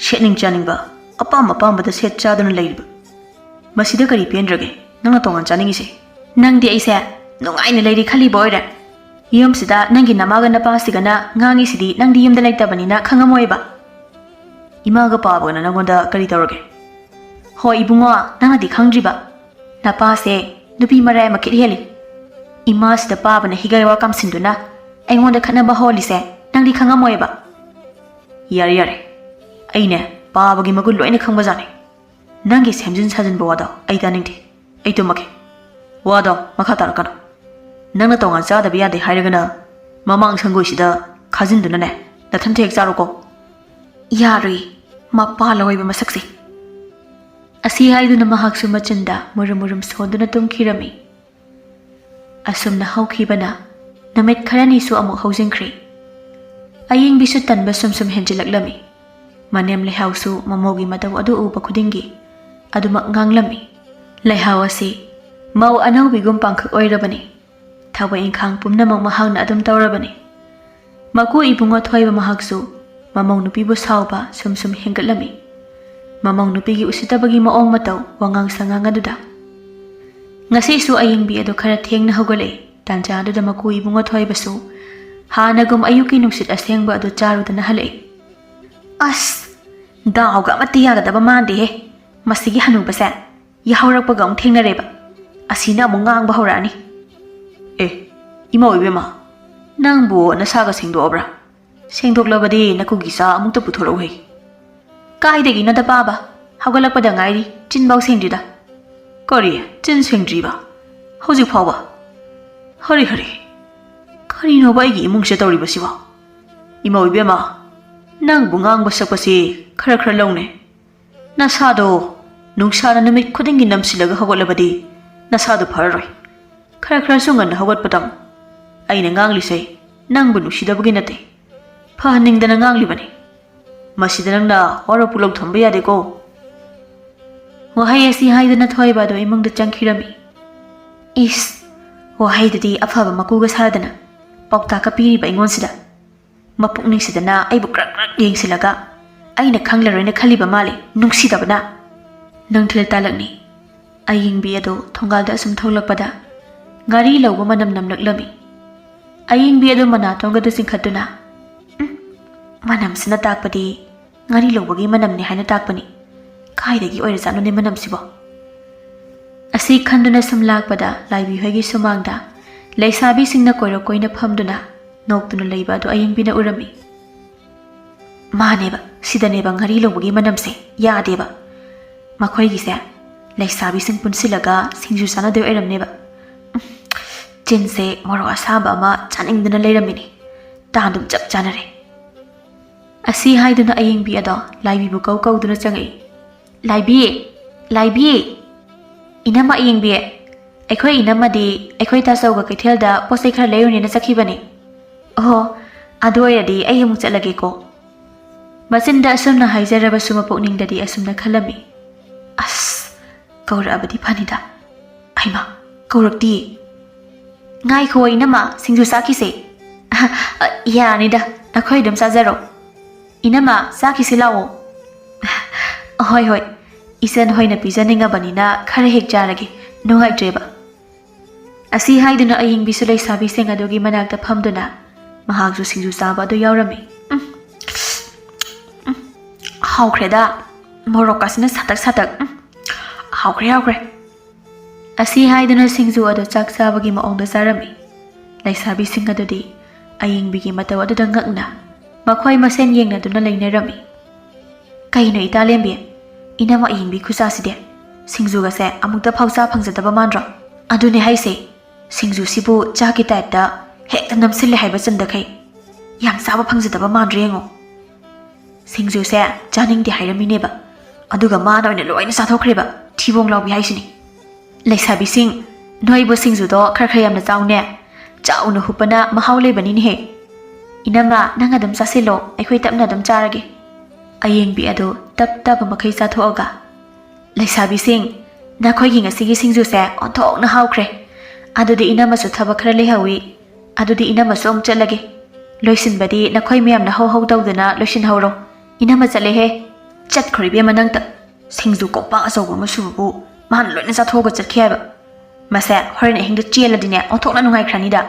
ꯁꯦꯠꯅꯤꯡ ꯆꯥꯅꯤꯡꯕ, ꯑꯄꯥꯝ ꯑꯄꯥꯝꯕꯗ ꯁꯦꯠ ꯆꯥꯗꯨꯅ ꯂꯩꯔꯤꯕ꯫ ꯃꯁꯤꯗ ꯀꯔꯤ ꯄꯦꯟꯗ꯭ꯔꯒꯦ? ꯅꯪꯅ ꯇꯣꯉꯥꯟ ꯆꯥꯅꯤꯡꯉꯤꯁꯦ? ꯅꯪꯗꯤ ꯑꯩꯁꯦ ꯅꯨꯡꯉꯥꯏꯅ ꯂꯩꯔꯤ ꯈꯜꯂꯤꯕ ꯑꯣꯏꯔꯦ꯫ ꯌꯨꯝꯁꯤꯗ ꯅꯪꯒꯤ ꯅꯃꯥꯒ ꯅꯄꯥꯁꯤꯒꯅ ꯉꯥꯡꯉꯤꯁꯤꯗꯤ ꯅꯪꯗꯤ ꯌꯨꯝꯗ ꯂꯩꯇꯕꯅꯤꯅ ꯈꯪꯉꯝꯃꯣꯏꯕ꯫ ꯏꯃꯥꯒ ꯄꯥꯕꯒꯅ ꯅꯪꯉꯣꯟꯗ ꯀꯔꯤ ꯇꯧꯔꯒꯦ? ꯍꯣꯏ ꯏꯕꯨꯡꯉꯣ, ꯅꯪꯅꯗꯤ ꯈꯪꯗ꯭ꯔꯤꯕ꯫ ꯅꯄꯥꯁꯦ ꯅꯨꯄꯤ ꯃꯔꯥꯏ ꯑꯃ ꯈꯤꯠ ꯍꯦꯜꯂꯤ꯫ ꯏꯃꯥꯁꯤꯗ ꯄꯥꯕꯅ ꯍꯤꯒꯥꯏ ꯋꯥ ꯀꯥꯝꯁꯤꯟꯗꯨꯅ ꯑꯩꯉꯣꯟꯗ ꯈꯠꯅꯕ ꯍꯧꯍꯜꯂꯤꯁꯦ ꯅꯪꯗꯤ ꯈꯪꯉꯝꯃꯣꯏꯕ꯫ ꯌꯥꯔꯦ, ꯌꯥꯔꯦ꯫ ꯑꯩꯅꯦ ꯄꯥꯕꯒꯤ ꯃꯒꯨꯟ ꯂꯣꯏꯅ ꯈꯪꯕꯖꯥꯠꯅꯤ꯫ ꯅꯪꯒꯤ ꯁꯦꯝꯖꯤꯟ ꯁꯥꯖꯤꯟꯕ ꯋꯥꯗꯣ ꯑꯩ ꯇꯥꯅꯤꯡꯗꯦ꯫ ꯑꯩ ꯇꯨꯝꯃꯒꯦ꯫ ꯋꯥꯗꯣ ꯃꯈꯥ ꯇꯥꯔꯛꯀꯅꯨ꯫ ꯅꯪꯅ ꯇꯣꯉꯥꯟ ꯆꯥꯗꯕ ꯌꯥꯗꯦ ꯍꯥꯏꯔꯒꯅ ꯃꯃꯥꯡ ꯁꯪꯒꯣꯏꯁꯤꯗ ꯈꯥꯖꯤꯟꯗꯨꯅꯅꯦ ꯅꯊꯟꯇ ꯍꯦꯛ ꯆꯥꯔꯣꯀꯣ꯫ ꯌꯥꯔꯣꯏ, ꯃꯄꯥ ꯂꯧꯏꯕ ꯃꯁꯛꯁꯦ꯫ ꯑꯁꯤ ꯍꯥꯏꯗꯨꯅ ꯃꯍꯥꯛꯁꯨ ꯃꯆꯤꯟꯗ ꯃꯨꯔꯨꯝ ꯃꯨꯔꯨꯝ ꯁꯣꯟꯗꯨꯅ ꯇꯨꯝꯈꯤꯔꯝꯃꯤ꯫ ꯑꯁꯨꯝꯅ ꯍꯧꯈꯤꯕꯅ ꯅꯨꯃꯤꯠ ꯈꯔꯅꯤꯁꯨ ꯑꯃꯨꯛ ꯍꯧꯖꯤꯟꯈ꯭ꯔꯦ꯫ ꯑꯌꯤꯡꯕꯤꯁꯨ ꯇꯟꯕ ꯁꯨꯝ ꯁꯨꯝ ꯍꯦꯟꯖꯤꯜꯂꯛꯂꯝꯃꯤ꯫ ꯃꯅꯦꯝ ꯂꯩꯍꯥꯎꯁꯨ ꯃꯃꯧꯒꯤ ꯃꯇꯧ ꯑꯗꯨ ꯎꯕ ꯈꯨꯗꯤꯡꯒꯤ ꯑꯗꯨꯃꯛ ꯉꯥꯡꯂꯝꯃꯤ꯫ ꯂꯩꯍꯥꯎ ꯑꯁꯤ ꯃꯧ ꯑꯅꯧꯕꯤꯒꯨꯝ ꯄꯥꯡꯈꯛ ꯑꯣꯏꯔꯕꯅꯤ꯫ ꯊꯕꯛ ꯏꯪꯈꯥꯡ ꯄꯨꯝꯅꯃꯛ ꯃꯍꯥꯛꯅ ꯑꯗꯨꯝ ꯇꯧꯔꯕꯅꯤ꯫ ꯃꯀꯨ ꯏꯕꯨꯡꯉꯣ ꯊꯣꯏꯕ ꯃꯍꯥꯛꯁꯨ ꯃꯃꯧ ꯅꯨꯄꯤꯕꯨ ꯁꯥꯎꯕ ꯁꯨꯝ ꯁꯨꯝ ꯍꯦꯟꯒꯠꯂꯝꯃꯤ꯫ ꯃꯃꯧ ꯅꯨꯄꯤꯒꯤ ꯎꯁꯤꯠꯇꯕꯒꯤ ꯃꯑꯣꯡ ꯃꯇꯧ, ꯋꯥꯉꯥꯡ ꯁꯉꯥꯡ ꯑꯗꯨꯗ꯫ ꯉꯁꯤꯁꯨ ꯑꯌꯤꯡꯕꯤ ꯑꯗꯨ ꯈꯔ ꯊꯦꯡꯅ ꯍꯧꯒꯠꯂꯛꯏ꯫ ꯇꯥꯟꯖꯥ ꯑꯗꯨꯗ ꯃꯀꯨ ꯏꯕꯨꯡꯉꯣ ꯊꯣꯏꯕꯁꯨ ꯍꯥꯟꯅꯒꯨꯝ ꯑꯌꯨꯛꯀꯤ ꯅꯨꯡꯁꯤꯠ ꯑꯁꯦꯡꯕ ꯑꯗꯨ ꯆꯥꯔꯨꯗꯅ ꯍꯜꯂꯛꯏ꯫ ꯑꯁ! ꯗꯥꯎꯒ ꯑꯃꯠꯇ ꯌꯥꯒꯗꯕ ꯃꯥꯟꯗꯦꯍꯦ꯫ ꯃꯁꯤꯒꯤ ꯍꯅꯨꯕꯁꯦ ꯌꯥꯍꯧꯔꯛꯄꯒ ꯑꯃꯨꯛ ꯊꯦꯡꯅꯔꯦꯕ꯫ ꯑꯁꯤꯅ ꯑꯃꯨꯛ ꯉꯥꯡꯕ ꯍꯧꯔꯛꯑꯅꯤ꯫ ꯑꯦ, ꯏꯃꯧ ꯏꯕꯦꯝꯃ, ꯅꯪꯕꯨ ꯅꯁꯥꯒ ꯁꯦꯡꯗꯣꯛꯑꯕ꯭ꯔꯥ? ꯁꯦꯡꯗꯣꯛꯂꯕꯗꯤ ꯅꯀꯨꯒꯤ ꯆꯥ ꯑꯃꯨꯛꯇ ꯄꯨꯊꯣꯔꯛꯎꯍꯦ꯫ ꯀꯥꯏꯗꯒꯤꯅꯣꯗ ꯄꯥꯕ? ꯍꯧꯒꯠꯂꯛꯄꯗ ꯉꯥꯏꯔꯤ, ꯆꯤꯟꯐꯥꯎ ꯁꯦꯡꯗ꯭ꯔꯤꯗ꯫ ꯀꯔꯤ? ꯆꯤꯟ ꯁꯦꯡꯗ꯭ꯔꯤꯕ? ꯍꯧꯖꯤꯛ ꯐꯥꯎꯕ? ꯍꯔꯤ ꯍꯔꯤ꯫ ꯀꯔꯤꯅꯣꯕ ꯑꯩꯒꯤ ꯏꯃꯨꯡꯁꯦ ꯇꯧꯔꯤꯕꯁꯤꯕꯣ? ꯏꯃꯧ ꯏꯕꯦꯝꯃ, ꯅꯪꯕꯨ ꯉꯥꯡꯕ ꯁꯛꯄꯁꯤ ꯈꯔ ꯈꯔ ꯂꯧꯅꯦ꯫ ꯅꯁꯥꯗꯣ ꯅꯨꯡꯁꯥꯅ ꯅꯨꯃꯤꯠ ꯈꯨꯗꯤꯡꯒꯤ ꯅꯝꯁꯤꯜꯂꯒ ꯍꯧꯒꯠꯂꯕꯗꯤ ꯅꯁꯥꯗꯣ ꯐꯔꯔꯣꯏ꯫ ꯈꯔ ꯈꯔꯁꯨ ꯉꯟꯅ ꯍꯧꯒꯠꯄ ꯇꯝꯃꯨ꯫ ꯑꯩꯅ ꯉꯥꯡꯂꯤꯁꯦ ꯅꯪꯕꯨ ꯅꯨꯡꯁꯤꯗꯕꯒꯤ ꯅꯠꯇꯦ, ꯐꯍꯟꯅꯤꯡꯗꯅ ꯉꯥꯡꯂꯤꯕꯅꯤ꯫ ꯃꯁꯤꯗ ꯅꯪꯅ ꯋꯥꯔꯧ ꯄꯨꯛꯂꯧ ꯊꯝꯕ ꯌꯥꯗꯦꯀꯣ꯫ ꯋꯥꯍꯩ ꯑꯁꯤ ꯍꯥꯏꯗꯨꯅ ꯊꯣꯏꯕ ꯑꯗꯨ ꯏꯃꯨꯡꯗ ꯆꯪꯈꯤꯔꯝꯃꯤ꯫ ꯏꯁ! ꯋꯥꯍꯩꯗꯨꯗꯤ ꯑꯐꯕ ꯃꯀꯨꯒ ꯁꯥꯗꯅ ꯄꯥꯎꯇꯥꯛꯀ ꯄꯤꯔꯤꯕ ꯑꯩꯉꯣꯟꯁꯤꯗ꯫ ꯃꯄꯨꯛꯅꯤꯡꯁꯤꯗꯅ ꯑꯩꯕꯨ ꯀ꯭ꯔꯛ ꯀ꯭ꯔꯛ ꯌꯦꯡꯁꯤꯜꯂꯒ ꯑꯩꯅ ꯈꯪꯂꯔꯣꯏꯅ ꯈꯜꯂꯤꯕ ꯃꯥꯜꯂꯤ, ꯅꯨꯡꯁꯤꯗꯕꯅ꯫ ꯅꯨꯡꯊꯤꯜ ꯇꯥꯂꯛꯅꯤ꯫ ꯑꯌꯤꯡꯕꯤ ꯑꯗꯨ ꯊꯣꯡꯒꯥꯜꯗ ꯑꯁꯨꯝ ꯊꯣꯛꯂꯛꯄꯗ ꯉꯥꯔꯤ ꯂꯧꯕ ꯃꯅꯝ ꯅꯝꯂꯛꯂꯝꯃꯤ꯫ ꯑꯌꯤꯡꯕꯤ ꯑꯗꯨ ꯃꯅꯥꯇꯣꯟꯒꯗꯨ ꯆꯤꯡꯈꯠꯇꯨꯅ, "ꯎꯝ, ꯃꯅꯝꯁꯤꯅ ꯇꯥꯛꯄꯗꯤ ꯉꯥꯔꯤ ꯂꯧꯕꯒꯤ ꯃꯅꯝꯅꯤ ꯍꯥꯏꯅ ꯇꯥꯛꯄꯅꯤ꯫ ꯀꯥꯏꯗꯒꯤ ꯑꯣꯏꯔꯖꯥꯠꯅꯣꯅꯦ ꯃꯅꯝꯁꯤꯕꯣ?" ꯑꯁꯤ ꯈꯟꯗꯨꯅ ꯁꯨꯝ ꯂꯥꯛꯄꯗ ꯂꯥꯏꯕꯤ ꯍꯣꯏꯒꯤ ꯁꯨꯃꯥꯡꯗ ꯂꯩꯁꯥꯕꯤꯁꯤꯡꯅ ꯀꯣꯏꯔꯣꯛ ꯀꯣꯏꯅ ꯐꯝꯗꯨꯅ ꯅꯣꯛꯇꯨꯅ ꯂꯩꯕ ꯑꯗꯨ ꯑꯌꯤꯡꯕꯤꯅ ꯎꯔꯝꯃꯤ꯫ "ꯃꯥꯅꯦꯕ, ꯁꯤꯗꯅꯦꯕ ꯉꯥꯔꯤ ꯂꯧꯕꯒꯤ ꯃꯅꯝꯁꯦ ꯌꯥꯗꯦꯕ꯫ ꯃꯈꯣꯏꯒꯤꯁꯦ ꯂꯩꯁꯥꯕꯤꯁꯤꯡ ꯄꯨꯟꯁꯤꯜꯂꯒ ꯁꯤꯡꯖꯨ ꯆꯥꯅꯗꯣꯏ ꯑꯣꯏꯔꯝꯅꯦꯕ꯫ ꯎꯝ, ꯆꯤꯟꯁꯦ ꯃꯣꯔꯣꯛ ꯑꯁꯥꯕ ꯑꯃ ꯆꯥꯅꯤꯡꯗꯅ ꯂꯩꯔꯝꯃꯤꯅꯤ꯫ ꯇꯥꯟꯗꯨꯝ ꯆꯞ ꯆꯥꯅꯔꯦ꯫" ꯑꯁꯤ ꯍꯥꯏꯗꯨꯅ ꯑꯌꯤꯡꯕꯤ ꯑꯗꯣ ꯂꯥꯏꯕꯤꯕꯨ ꯀꯧ ꯀꯧꯗꯨꯅ ꯆꯪꯉꯛꯏ꯫ "ꯂꯥꯏꯕꯤ! ꯂꯥꯏꯕꯤ!" "ꯏꯅꯝꯃ ꯑꯌꯤꯡꯕꯤ, ꯑꯩꯈꯣꯏ ꯏꯅꯝꯃꯗꯤ ꯑꯩꯈꯣꯏ ꯇꯥꯆꯧꯒ ꯀꯩꯊꯦꯜꯗ ꯄꯣꯠ ꯆꯩ ꯈꯔ ꯂꯩꯔꯨꯅꯦꯅ ꯆꯠꯈꯤꯕꯅꯤ꯫" "ꯑꯣꯍꯣ, ꯑꯗꯨ ꯑꯣꯏꯔꯗꯤ ꯑꯩ ꯑꯃꯨꯛ ꯆꯠꯂꯒꯦꯀꯣ꯫" ꯃꯆꯤꯟꯗ ꯑꯁꯨꯝꯅ ꯍꯥꯏꯖꯔꯕꯁꯨ ꯃꯄꯨꯛꯅꯤꯡꯗꯗꯤ ꯑꯁꯨꯝꯅ ꯈꯜꯂꯝꯃꯤ, "ꯑꯁ, ꯀꯧꯔꯛꯑꯕꯗꯤ ꯐꯅꯤꯗ꯫ ꯍꯩꯃꯥ, ꯀꯧꯔꯛꯇꯤꯌꯦ꯫" "ꯉꯥꯏꯈꯣ ꯏꯅꯝꯃ, ꯁꯤꯡꯖꯨ ꯆꯥꯈꯤꯁꯦ꯫" "ꯑ, ꯑ, ꯌꯥꯅꯤꯗ, ꯅꯈꯣꯏ ꯑꯗꯨꯝ ꯆꯥꯖꯔꯣ꯫" "ꯏꯅꯝꯃ, ꯆꯥꯈꯤꯁꯤ ꯂꯥꯛꯑꯣ꯫" "ꯍꯣꯏ, ꯍꯣꯏ, ꯏꯆꯟ ꯍꯣꯏꯅ ꯄꯤꯖꯅꯤꯡꯉꯕꯅꯤꯅ ꯈꯔ ꯍꯦꯛ ꯆꯥꯔꯒꯦ, ꯅꯨꯡꯉꯥꯏꯇ꯭ꯔꯦꯕ꯫" ꯑꯁꯤ ꯍꯥꯏꯗꯨꯅ ꯑꯌꯤꯡꯕꯤꯁꯨ ꯂꯩꯁꯥꯕꯤꯁꯤꯡ ꯑꯗꯨꯒꯤ ꯃꯅꯥꯛꯇ ꯐꯝꯗꯨꯅ ꯃꯍꯥꯛꯁꯨ ꯁꯤꯡꯖꯨ ꯆꯥꯕ ꯑꯗꯨ ꯌꯥꯎꯔꯝꯃꯤ꯫ "ꯎꯝ, ꯎꯝ, ꯍꯥꯎꯈ꯭ꯔꯦꯗ, ꯃꯣꯔꯣꯛꯀꯁꯤꯅ ꯁꯥꯇꯛ ꯁꯥꯇꯛ, ꯎꯝ, ꯍꯥꯎꯈ꯭ꯔꯦ, ꯍꯥꯎꯈ꯭ꯔꯦ꯫" ꯑꯁꯤ ꯍꯥꯏꯗꯨꯅ ꯁꯤꯡꯖꯨ ꯑꯗꯨ ꯆꯥꯛ ꯆꯥꯕꯒꯤ ꯃꯑꯣꯡꯗ ꯆꯥꯔꯝꯃꯤ꯫ ꯂꯩꯁꯥꯕꯤꯁꯤꯡ ꯑꯗꯨꯗꯤ ꯑꯌꯤꯡꯕꯤꯒꯤ ꯃꯇꯧ ꯑꯗꯨꯗ ꯉꯛꯅ ꯃꯈꯣꯏ ꯃꯁꯦꯟ ꯌꯦꯡꯅꯗꯨꯅ ꯂꯩꯅꯔꯝꯃꯤ꯫ "ꯀꯩꯅꯣ ꯏꯇꯥꯂꯦꯝꯕꯤ, ꯏꯅꯝꯃ ꯑꯌꯤꯡꯕꯤ ꯈꯨꯆꯥꯁꯤꯗꯤ ꯁꯤꯡꯖꯨꯒꯁꯦ ꯑꯃꯨꯛꯇ ꯐꯥꯎ ꯆꯥ ꯐꯪꯖꯗꯕ ꯃꯥꯟꯗ꯭ꯔꯣ?" "ꯑꯗꯨꯅꯦ ꯍꯥꯏꯁꯦ, ꯁꯤꯡꯖꯨꯁꯤꯕꯨ ꯆꯥꯛꯀꯤ ꯇꯥꯏꯞꯇ ꯍꯦꯛꯇ ꯅꯝꯁꯤꯜꯂꯦ ꯍꯥꯏꯕ ꯆꯟꯗꯈꯩ꯫ ꯌꯥꯝ ꯆꯥꯕ ꯐꯪꯖꯗꯕ ꯃꯥꯟꯗ꯭ꯔꯦ ꯌꯦꯡꯉꯣ꯫ ꯁꯤꯡꯖꯨꯁꯦ ꯆꯥꯅꯤꯡꯗꯦ ꯍꯥꯏꯔꯝꯃꯤꯅꯦꯕ, ꯑꯗꯨꯒ ꯃꯥꯅ ꯑꯣꯏꯅ ꯂꯣꯏꯅ ꯆꯥꯊꯣꯛꯈ꯭ꯔꯦꯕ, ꯊꯤꯕꯣꯡ ꯂꯥꯎꯕꯤ ꯍꯥꯏꯁꯤꯅꯤ꯫ ꯂꯩꯁꯥꯕꯤꯁꯤꯡ, ꯅꯣꯏꯕꯨ ꯁꯤꯡꯖꯨꯗꯣ ꯈꯔ ꯈꯔ ꯌꯥꯝꯅ ꯆꯥꯎꯅꯦ꯫ ꯆꯥꯎꯅ ꯍꯨꯞꯄꯅ ꯃꯍꯥꯎ ꯂꯩꯕꯅꯤꯅꯦꯍꯦ꯫ ꯏꯅꯝꯃ, ꯅꯪ ꯑꯗꯨꯝ ꯆꯥꯁꯤꯜꯂꯣ, ꯑꯩꯈꯣꯏ ꯇꯞꯅ ꯑꯗꯨꯝ ꯆꯥꯔꯒꯦ꯫" ꯑꯌꯤꯡꯕꯤ ꯑꯗꯨ ꯇꯞ ꯇꯥꯕ ꯃꯈꯩ ꯆꯥꯊꯣꯛꯑꯒ, "ꯂꯩꯁꯥꯕꯤꯁꯤꯡ, ꯅꯈꯣꯏꯒꯤ ꯉꯁꯤꯒꯤ ꯁꯤꯡꯖꯨꯁꯦ ꯑꯣꯟꯊꯣꯛꯅ ꯍꯥꯎꯈ꯭ꯔꯦ꯫ ꯑꯗꯨꯗꯤ ꯏꯅꯝꯃꯁꯨ ꯊꯕꯛ ꯈꯔ ꯂꯩꯍꯧꯋꯤ꯫ ꯑꯗꯨꯗꯤ ꯏꯅꯝꯃꯁꯨ ꯑꯃꯨꯛ ꯆꯠꯂꯒꯦ꯫" ꯂꯣꯏꯁꯤꯟꯕꯗꯤ ꯅꯈꯣꯏ ꯃꯌꯥꯝꯅ ꯍꯧ ꯍꯧ ꯇꯧꯗꯅ ꯂꯣꯏꯁꯤꯟꯍꯧꯔꯣ꯫ ꯏꯅꯝꯃ ꯆꯠꯂꯦꯍꯦ꯫ ꯆꯠꯈ꯭ꯔꯣ ꯏꯕꯦꯝꯃ ꯅꯪꯇ꯫ ꯁꯤꯡꯖꯨ ꯀꯣꯝꯄꯥꯛ ꯑꯆꯧꯕ ꯑꯃ ꯁꯨꯕꯕꯨ ꯃꯥꯅ ꯂꯣꯏꯅ ꯆꯥꯊꯣꯛꯑꯒ ꯆꯠꯈꯤ ꯍꯥꯏꯕ꯫ ꯃꯁꯦ ꯍꯣꯔꯦꯟ ꯑꯍꯤꯡꯗ ꯆꯦꯜꯂꯗꯤꯅꯦ ꯑꯣꯟꯊꯣꯛꯅ ꯅꯨꯡꯉꯥꯏꯈ꯭ꯔꯅꯤꯗ꯫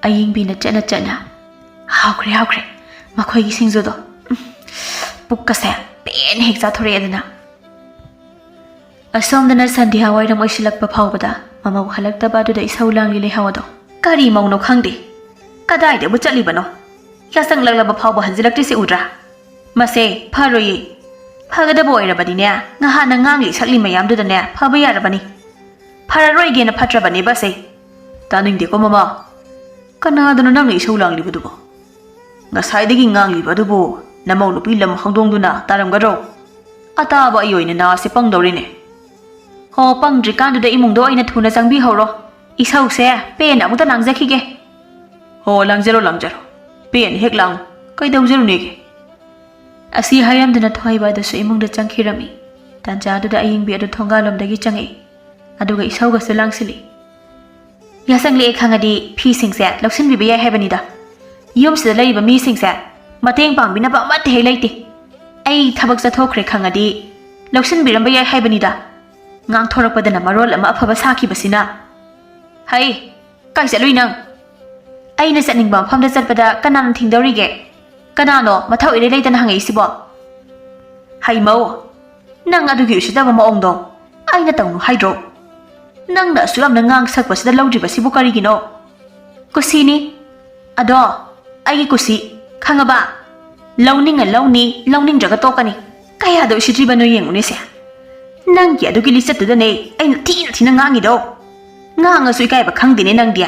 ꯑꯌꯤꯡꯕꯤꯅ ꯆꯠꯅ ꯆꯠꯅ, "ꯍꯥꯎꯈ꯭ꯔꯦ, ꯍꯥꯎꯈ꯭ꯔꯦ ꯃꯈꯣꯏꯒꯤ ꯁꯤꯡꯖꯨꯗꯣ꯫ ꯎꯝ, ꯄꯨꯛꯀꯁꯦ ꯄꯦꯟꯅ ꯍꯦꯛ ꯆꯥꯊꯣꯔꯛꯑꯦꯗꯅ"꯫ ꯑꯁꯣꯝꯗꯅ ꯁꯟꯙ꯭ꯌꯥ ꯋꯥꯏꯔꯝ ꯑꯣꯏꯁꯤꯜꯂꯛꯄ ꯐꯥꯎꯕꯗ ꯃꯃꯧ ꯍꯜꯂꯛꯇꯕ ꯑꯗꯨꯗ ꯏꯁꯧ ꯂꯥꯡꯂꯤ ꯂꯩꯍꯥꯎ ꯑꯗꯣ꯫ "ꯀꯔꯤ ꯃꯧꯅꯣ ꯈꯪꯗꯦ, ꯀꯗꯥꯏꯗꯕꯨ ꯆꯠꯂꯤꯕꯅꯣ? ꯌꯥꯆꯪꯂꯛꯂꯕ ꯐꯥꯎꯕ ꯍꯟꯖꯤꯜꯂꯛꯇ꯭ꯔꯤꯁꯦ ꯎꯗ꯭ꯔꯥ? ꯃꯁꯦ ꯐꯔꯣꯏꯌꯦ꯫ ꯐꯒꯗꯕ ꯑꯣꯏꯔꯕꯗꯤꯅꯦ, ꯉꯍꯥꯟꯅ ꯉꯥꯡꯂꯤ ꯁꯛꯂꯤ ꯃꯌꯥꯝꯗꯨꯗꯅꯦ ꯐꯕ ꯌꯥꯔꯕꯅꯤ꯫ ꯐꯔꯔꯣꯏꯒꯦꯅ ꯐꯠꯇ꯭ꯔꯕꯅꯦ ꯕꯁꯦ"꯫ "ꯇꯥꯅꯤꯡꯗꯦꯀꯣ ꯃꯃꯥ꯫ ꯀꯅꯥꯗꯅꯣ ꯅꯪꯅ ꯏꯁꯧ ꯂꯥꯡꯂꯤꯕꯗꯨꯕꯣ? ꯉꯁꯥꯏꯗꯒꯤ ꯉꯥꯡꯂꯤꯕ ꯑꯗꯨꯕꯨ ꯅꯃꯧ ꯅꯨꯄꯤ ꯂꯝ ꯍꯪꯗꯣꯡꯗꯨꯅ ꯇꯥꯔꯝꯒꯗ꯭ꯔꯣ? ꯑꯇꯥꯕ ꯑꯩ ꯑꯣꯏꯅ ꯅꯥꯁꯦ ꯄꯪꯗꯧꯔꯤꯅꯦ"꯫ "ꯍꯣ, ꯄꯪꯗ꯭ꯔꯤꯀꯥꯟꯗꯨꯗ ꯏꯃꯨꯡꯗ ꯑꯣꯏꯅ ꯊꯨꯅ ꯆꯪꯕꯤꯍꯧꯔꯣ꯫ ꯏꯁꯧꯁꯦ ꯄꯦꯟꯅ ꯑꯃꯨꯛꯇ ꯂꯥꯡꯖꯈꯤꯒꯦ"꯫ "ꯍꯣ, ꯂꯥꯡꯖꯔꯣ, ꯂꯥꯡꯖꯔꯣ꯫ ꯄꯦꯟꯅ ꯍꯦꯛ ꯂꯥꯡꯉꯨ꯫ ꯀꯩꯗꯧꯖꯔꯨꯅꯦꯒꯦ?" ꯑꯁꯤ ꯍꯥꯏꯔꯝꯗꯨꯅ ꯊꯣꯏꯕ ꯑꯗꯨꯁꯨ ꯏꯃꯨꯡꯗ ꯆꯪꯈꯤꯔꯝꯃꯤ꯫ ꯇꯥꯟꯖꯥꯗꯨꯗ ꯑꯌꯤꯡꯕꯤ ꯑꯗꯨ ꯊꯣꯡꯒꯥꯜꯂꯣꯝꯗꯒꯤ ꯆꯪꯉꯛꯏ꯫ ꯑꯗꯨꯒ ꯏꯁꯧꯒꯁꯨ ꯂꯥꯡꯁꯤꯜꯂꯤ꯫ "ꯌꯥꯆꯪꯂꯛꯑꯦ ꯈꯪꯉꯗꯤ ꯐꯤꯁꯤꯡꯁꯦ ꯂꯧꯁꯤꯟꯕꯤꯕ ꯌꯥꯏ ꯍꯥꯏꯕꯅꯤꯗ꯫ ꯌꯨꯝꯁꯤꯗ ꯂꯩꯔꯤꯕ ꯃꯤꯁꯤꯡꯁꯦ ꯃꯇꯦꯡ ꯄꯥꯡꯕꯤꯅꯕ ꯑꯃꯠꯇ ꯍꯦꯛ ꯂꯩꯇꯦ꯫ ꯑꯩ ꯊꯕꯛ ꯆꯠꯊꯣꯛꯈ꯭ꯔꯦ ꯈꯪꯉꯗꯤ ꯂꯧꯁꯤꯟꯕꯤꯔꯝꯕ ꯌꯥꯏ ꯍꯥꯏꯕꯅꯤꯗ꯫ ꯉꯥꯡꯊꯣꯔꯛꯄꯗꯅ ꯃꯔꯣꯜ ꯑꯃ ꯑꯐꯕ ꯁꯥꯈꯤꯕꯁꯤꯅ"꯫ "ꯍꯩ, ꯀꯥꯏ ꯆꯠꯂꯨꯏ ꯅꯪ?" "ꯑꯩꯅ ꯆꯠꯅꯤꯡꯕ ꯃꯐꯝꯗ ꯆꯠꯄꯗ ꯀꯅꯥꯅ ꯊꯤꯡꯗꯧꯔꯤꯒꯦ? ꯀꯅꯥꯅꯣ ꯃꯊꯧ ꯏꯔꯩ ꯂꯩꯇꯅ ꯍꯪꯉꯛꯏꯁꯤꯕꯣ?" "ꯍꯩꯃꯧ, ꯅꯪ ꯑꯗꯨꯒꯤ ꯎꯁꯤꯠꯇꯕ ꯃꯑꯣꯡꯗꯣ ꯑꯩꯅ ꯇꯧꯅꯨ ꯍꯥꯏꯗ꯭ꯔꯣ? ꯅꯪꯅ ꯑꯁꯨꯛ ꯌꯥꯝꯅ ꯉꯥꯡ ꯁꯛꯄꯁꯤꯗ ꯂꯧꯗ꯭ꯔꯤꯕꯁꯤꯕꯨ ꯀꯔꯤꯒꯤꯅꯣ?" "ꯀꯨꯁꯤꯅꯤ꯫ ꯑꯗꯣ ꯑꯩꯒꯤ ꯀꯨꯁꯤ, ꯈꯪꯉꯕ? ꯂꯧꯅꯤꯡꯉ ꯂꯧꯅꯤ, ꯂꯧꯅꯤꯡꯗ꯭ꯔꯒ ꯇꯣꯛꯀꯅꯤ꯫ ꯀꯌꯥꯗ ꯎꯁꯤꯠꯇ꯭ꯔꯤꯕꯅꯣ ꯌꯦꯡꯉꯨꯅꯦꯁꯦ꯫ ꯅꯪꯒꯤ ꯑꯗꯨꯒꯤ ꯂꯤꯆꯠꯇꯨꯗꯅꯦ ꯑꯩꯅ ꯊꯤꯅ ꯊꯤꯅ ꯉꯥꯡꯉꯤꯗꯣ꯫ ꯉꯥꯡꯉꯁꯨ ꯏꯀꯥꯏꯕ ꯈꯪꯗꯦꯅꯦ ꯅꯪꯗꯤ꯫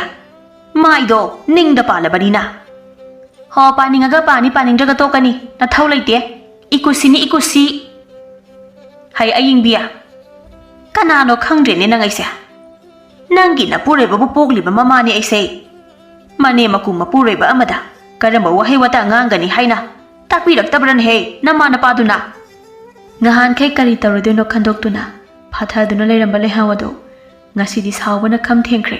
ꯃꯥꯏꯗꯣ ꯅꯤꯡꯗ ꯄꯥꯜꯂꯕꯅꯤꯅ"꯫ "ꯍꯣ, ꯄꯥꯅꯤꯡꯉꯒ ꯄꯥꯅꯤ, ꯄꯥꯅꯤꯡꯗ꯭ꯔꯒ ꯇꯣꯛꯀꯅꯤ꯫ ꯅꯊꯧ ꯂꯩꯇꯦ꯫ ꯏꯀꯨꯁꯤꯅꯤ, ꯏꯀꯨꯁꯤ"꯫ "ꯍꯩ ꯑꯌꯤꯡꯕꯤ, ꯀꯅꯥꯅꯣ ꯈꯪꯗ꯭ꯔꯦꯅꯦ ꯅꯪ ꯑꯩꯁꯦ꯫ ꯅꯪꯒꯤ ꯅꯄꯨꯔꯣꯏꯕꯕꯨ ꯄꯣꯛꯂꯤꯕ ꯃꯃꯥꯅꯦ ꯑꯩꯁꯦ꯫ ꯃꯅꯦꯝ ꯃꯀꯨ ꯃꯄꯨꯔꯣꯏꯕ ꯑꯃꯗ ꯀꯔꯝꯕ ꯋꯥꯍꯩ ꯋꯥꯇꯥ ꯉꯥꯡꯒꯅꯤ ꯍꯥꯏꯅ ꯇꯥꯛꯄꯤꯔꯛꯇꯕ꯭ꯔꯅꯦꯍꯦ ꯅꯃꯥ ꯅꯄꯥꯗꯨꯅ?" ꯉꯍꯥꯟꯈꯩ ꯀꯔꯤ ꯇꯧꯔꯨꯗꯣꯏꯅꯣ ꯈꯟꯗꯣꯛꯇꯨꯅ ꯐꯥꯊꯗꯨꯅ ꯂꯩꯔꯝꯕ ꯂꯩꯍꯥꯎ ꯑꯗꯨ ꯉꯁꯤꯗꯤ ꯁꯥꯎꯕꯅ ꯈꯝ ꯊꯦꯡꯈ꯭ꯔꯦ꯫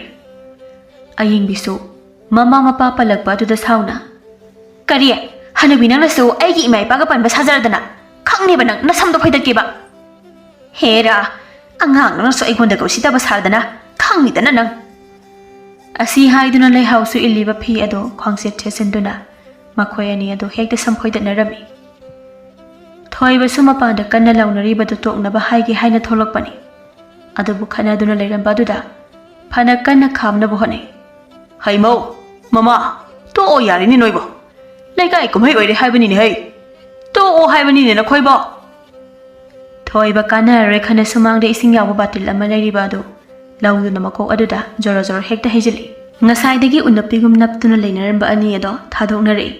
ꯑꯌꯤꯡꯕꯤꯁꯨ ꯃꯃꯥ ꯃꯄꯥ ꯄꯜꯂꯛꯄ ꯑꯗꯨꯗ ꯁꯥꯎꯅ, "ꯀꯔꯤ? ꯍꯅꯨꯕꯤ, ꯅꯪꯅꯁꯨ ꯑꯩꯒꯤ ꯏꯃꯥ ꯏꯄꯥꯒ ꯄꯟꯕ ꯁꯥꯖꯔꯗꯅ? ꯈꯪꯅꯦꯕ ꯅꯪ ꯅꯁꯝꯗꯣ ꯐꯣꯏꯗꯠꯀꯦꯕ꯫ ꯍꯦꯔꯥ, ꯑꯉꯥꯡ ꯅꯪꯅꯁꯨ ꯑꯩꯉꯣꯟꯗꯒ ꯎꯁꯤꯠꯇꯕ ꯁꯥꯔꯗꯅ? ꯈꯪꯅꯤꯗꯅ ꯅꯪ!" ꯑꯁꯤ ꯍꯥꯏꯗꯨꯅ ꯂꯩꯍꯥꯎꯁꯨ ꯏꯜꯂꯤꯕ ꯐꯤ ꯑꯗꯨ ꯈ꯭ꯋꯥꯡꯆꯦꯠ ꯁꯦꯠꯆꯤꯟꯗꯨꯅ ꯃꯈꯣꯏ ꯑꯅꯤ ꯑꯗꯨ ꯍꯦꯛꯇ ꯁꯝꯐꯣꯏꯗꯠꯅꯔꯝꯃꯤ꯫ ꯊꯣꯏꯕꯁꯨ ꯃꯄꯥꯟꯗ ꯀꯟꯅ ꯂꯥꯎꯅꯔꯤꯕꯗꯨ ꯇꯣꯛꯅꯕ ꯍꯥꯏꯒꯦ ꯍꯥꯏꯅ ꯊꯣꯛꯂꯛꯄꯅꯤ꯫ ꯑꯗꯨꯕꯨ ꯈꯠꯅꯗꯨꯅ ꯂꯩꯔꯝꯕ ꯑꯗꯨꯗ ꯐꯅ ꯀꯟꯅ ꯈꯥꯝꯅꯕ ꯍꯣꯠꯅꯩ꯫ "ꯍꯩꯃꯧ, ꯃꯃꯥ, ꯇꯣꯛꯑꯣ ꯌꯥꯔꯦꯅꯦ ꯅꯣꯏꯕꯣ꯫ ꯂꯩꯀꯥꯏ ꯀꯨꯝꯍꯩ ꯑꯣꯏꯔꯦ ꯍꯥꯏꯕꯅꯤꯅꯦ ꯍꯩ꯫ ꯇꯣꯛꯑꯣ ꯍꯥꯏꯕꯅꯤꯅꯦ ꯅꯈꯣꯏꯕꯣ!" ꯊꯣꯏꯕ ꯀꯥꯟꯅꯔꯔꯣꯏ ꯈꯟꯅ ꯁꯨꯃꯥꯡꯗ ꯏꯁꯤꯡ ꯌꯥꯎꯕ ꯕꯥꯇꯤꯜ ꯑꯃ ꯂꯩꯔꯤꯕ ꯑꯗꯨ ꯂꯧꯗꯨꯅ ꯃꯀꯣꯛ ꯑꯗꯨꯗ ꯖꯣꯔꯣ ꯖꯣꯔꯣ ꯍꯦꯛꯇ ꯍꯩꯖꯤꯜꯂꯤ꯫ ꯉꯁꯥꯏꯗꯒꯤ ꯎꯅꯞꯄꯤꯒꯨꯝ ꯅꯞꯇꯨꯅ ꯂꯩꯅꯔꯝꯕ ꯑꯅꯤ ꯑꯗꯣ ꯊꯥꯗꯣꯛꯅꯔꯛꯏ꯫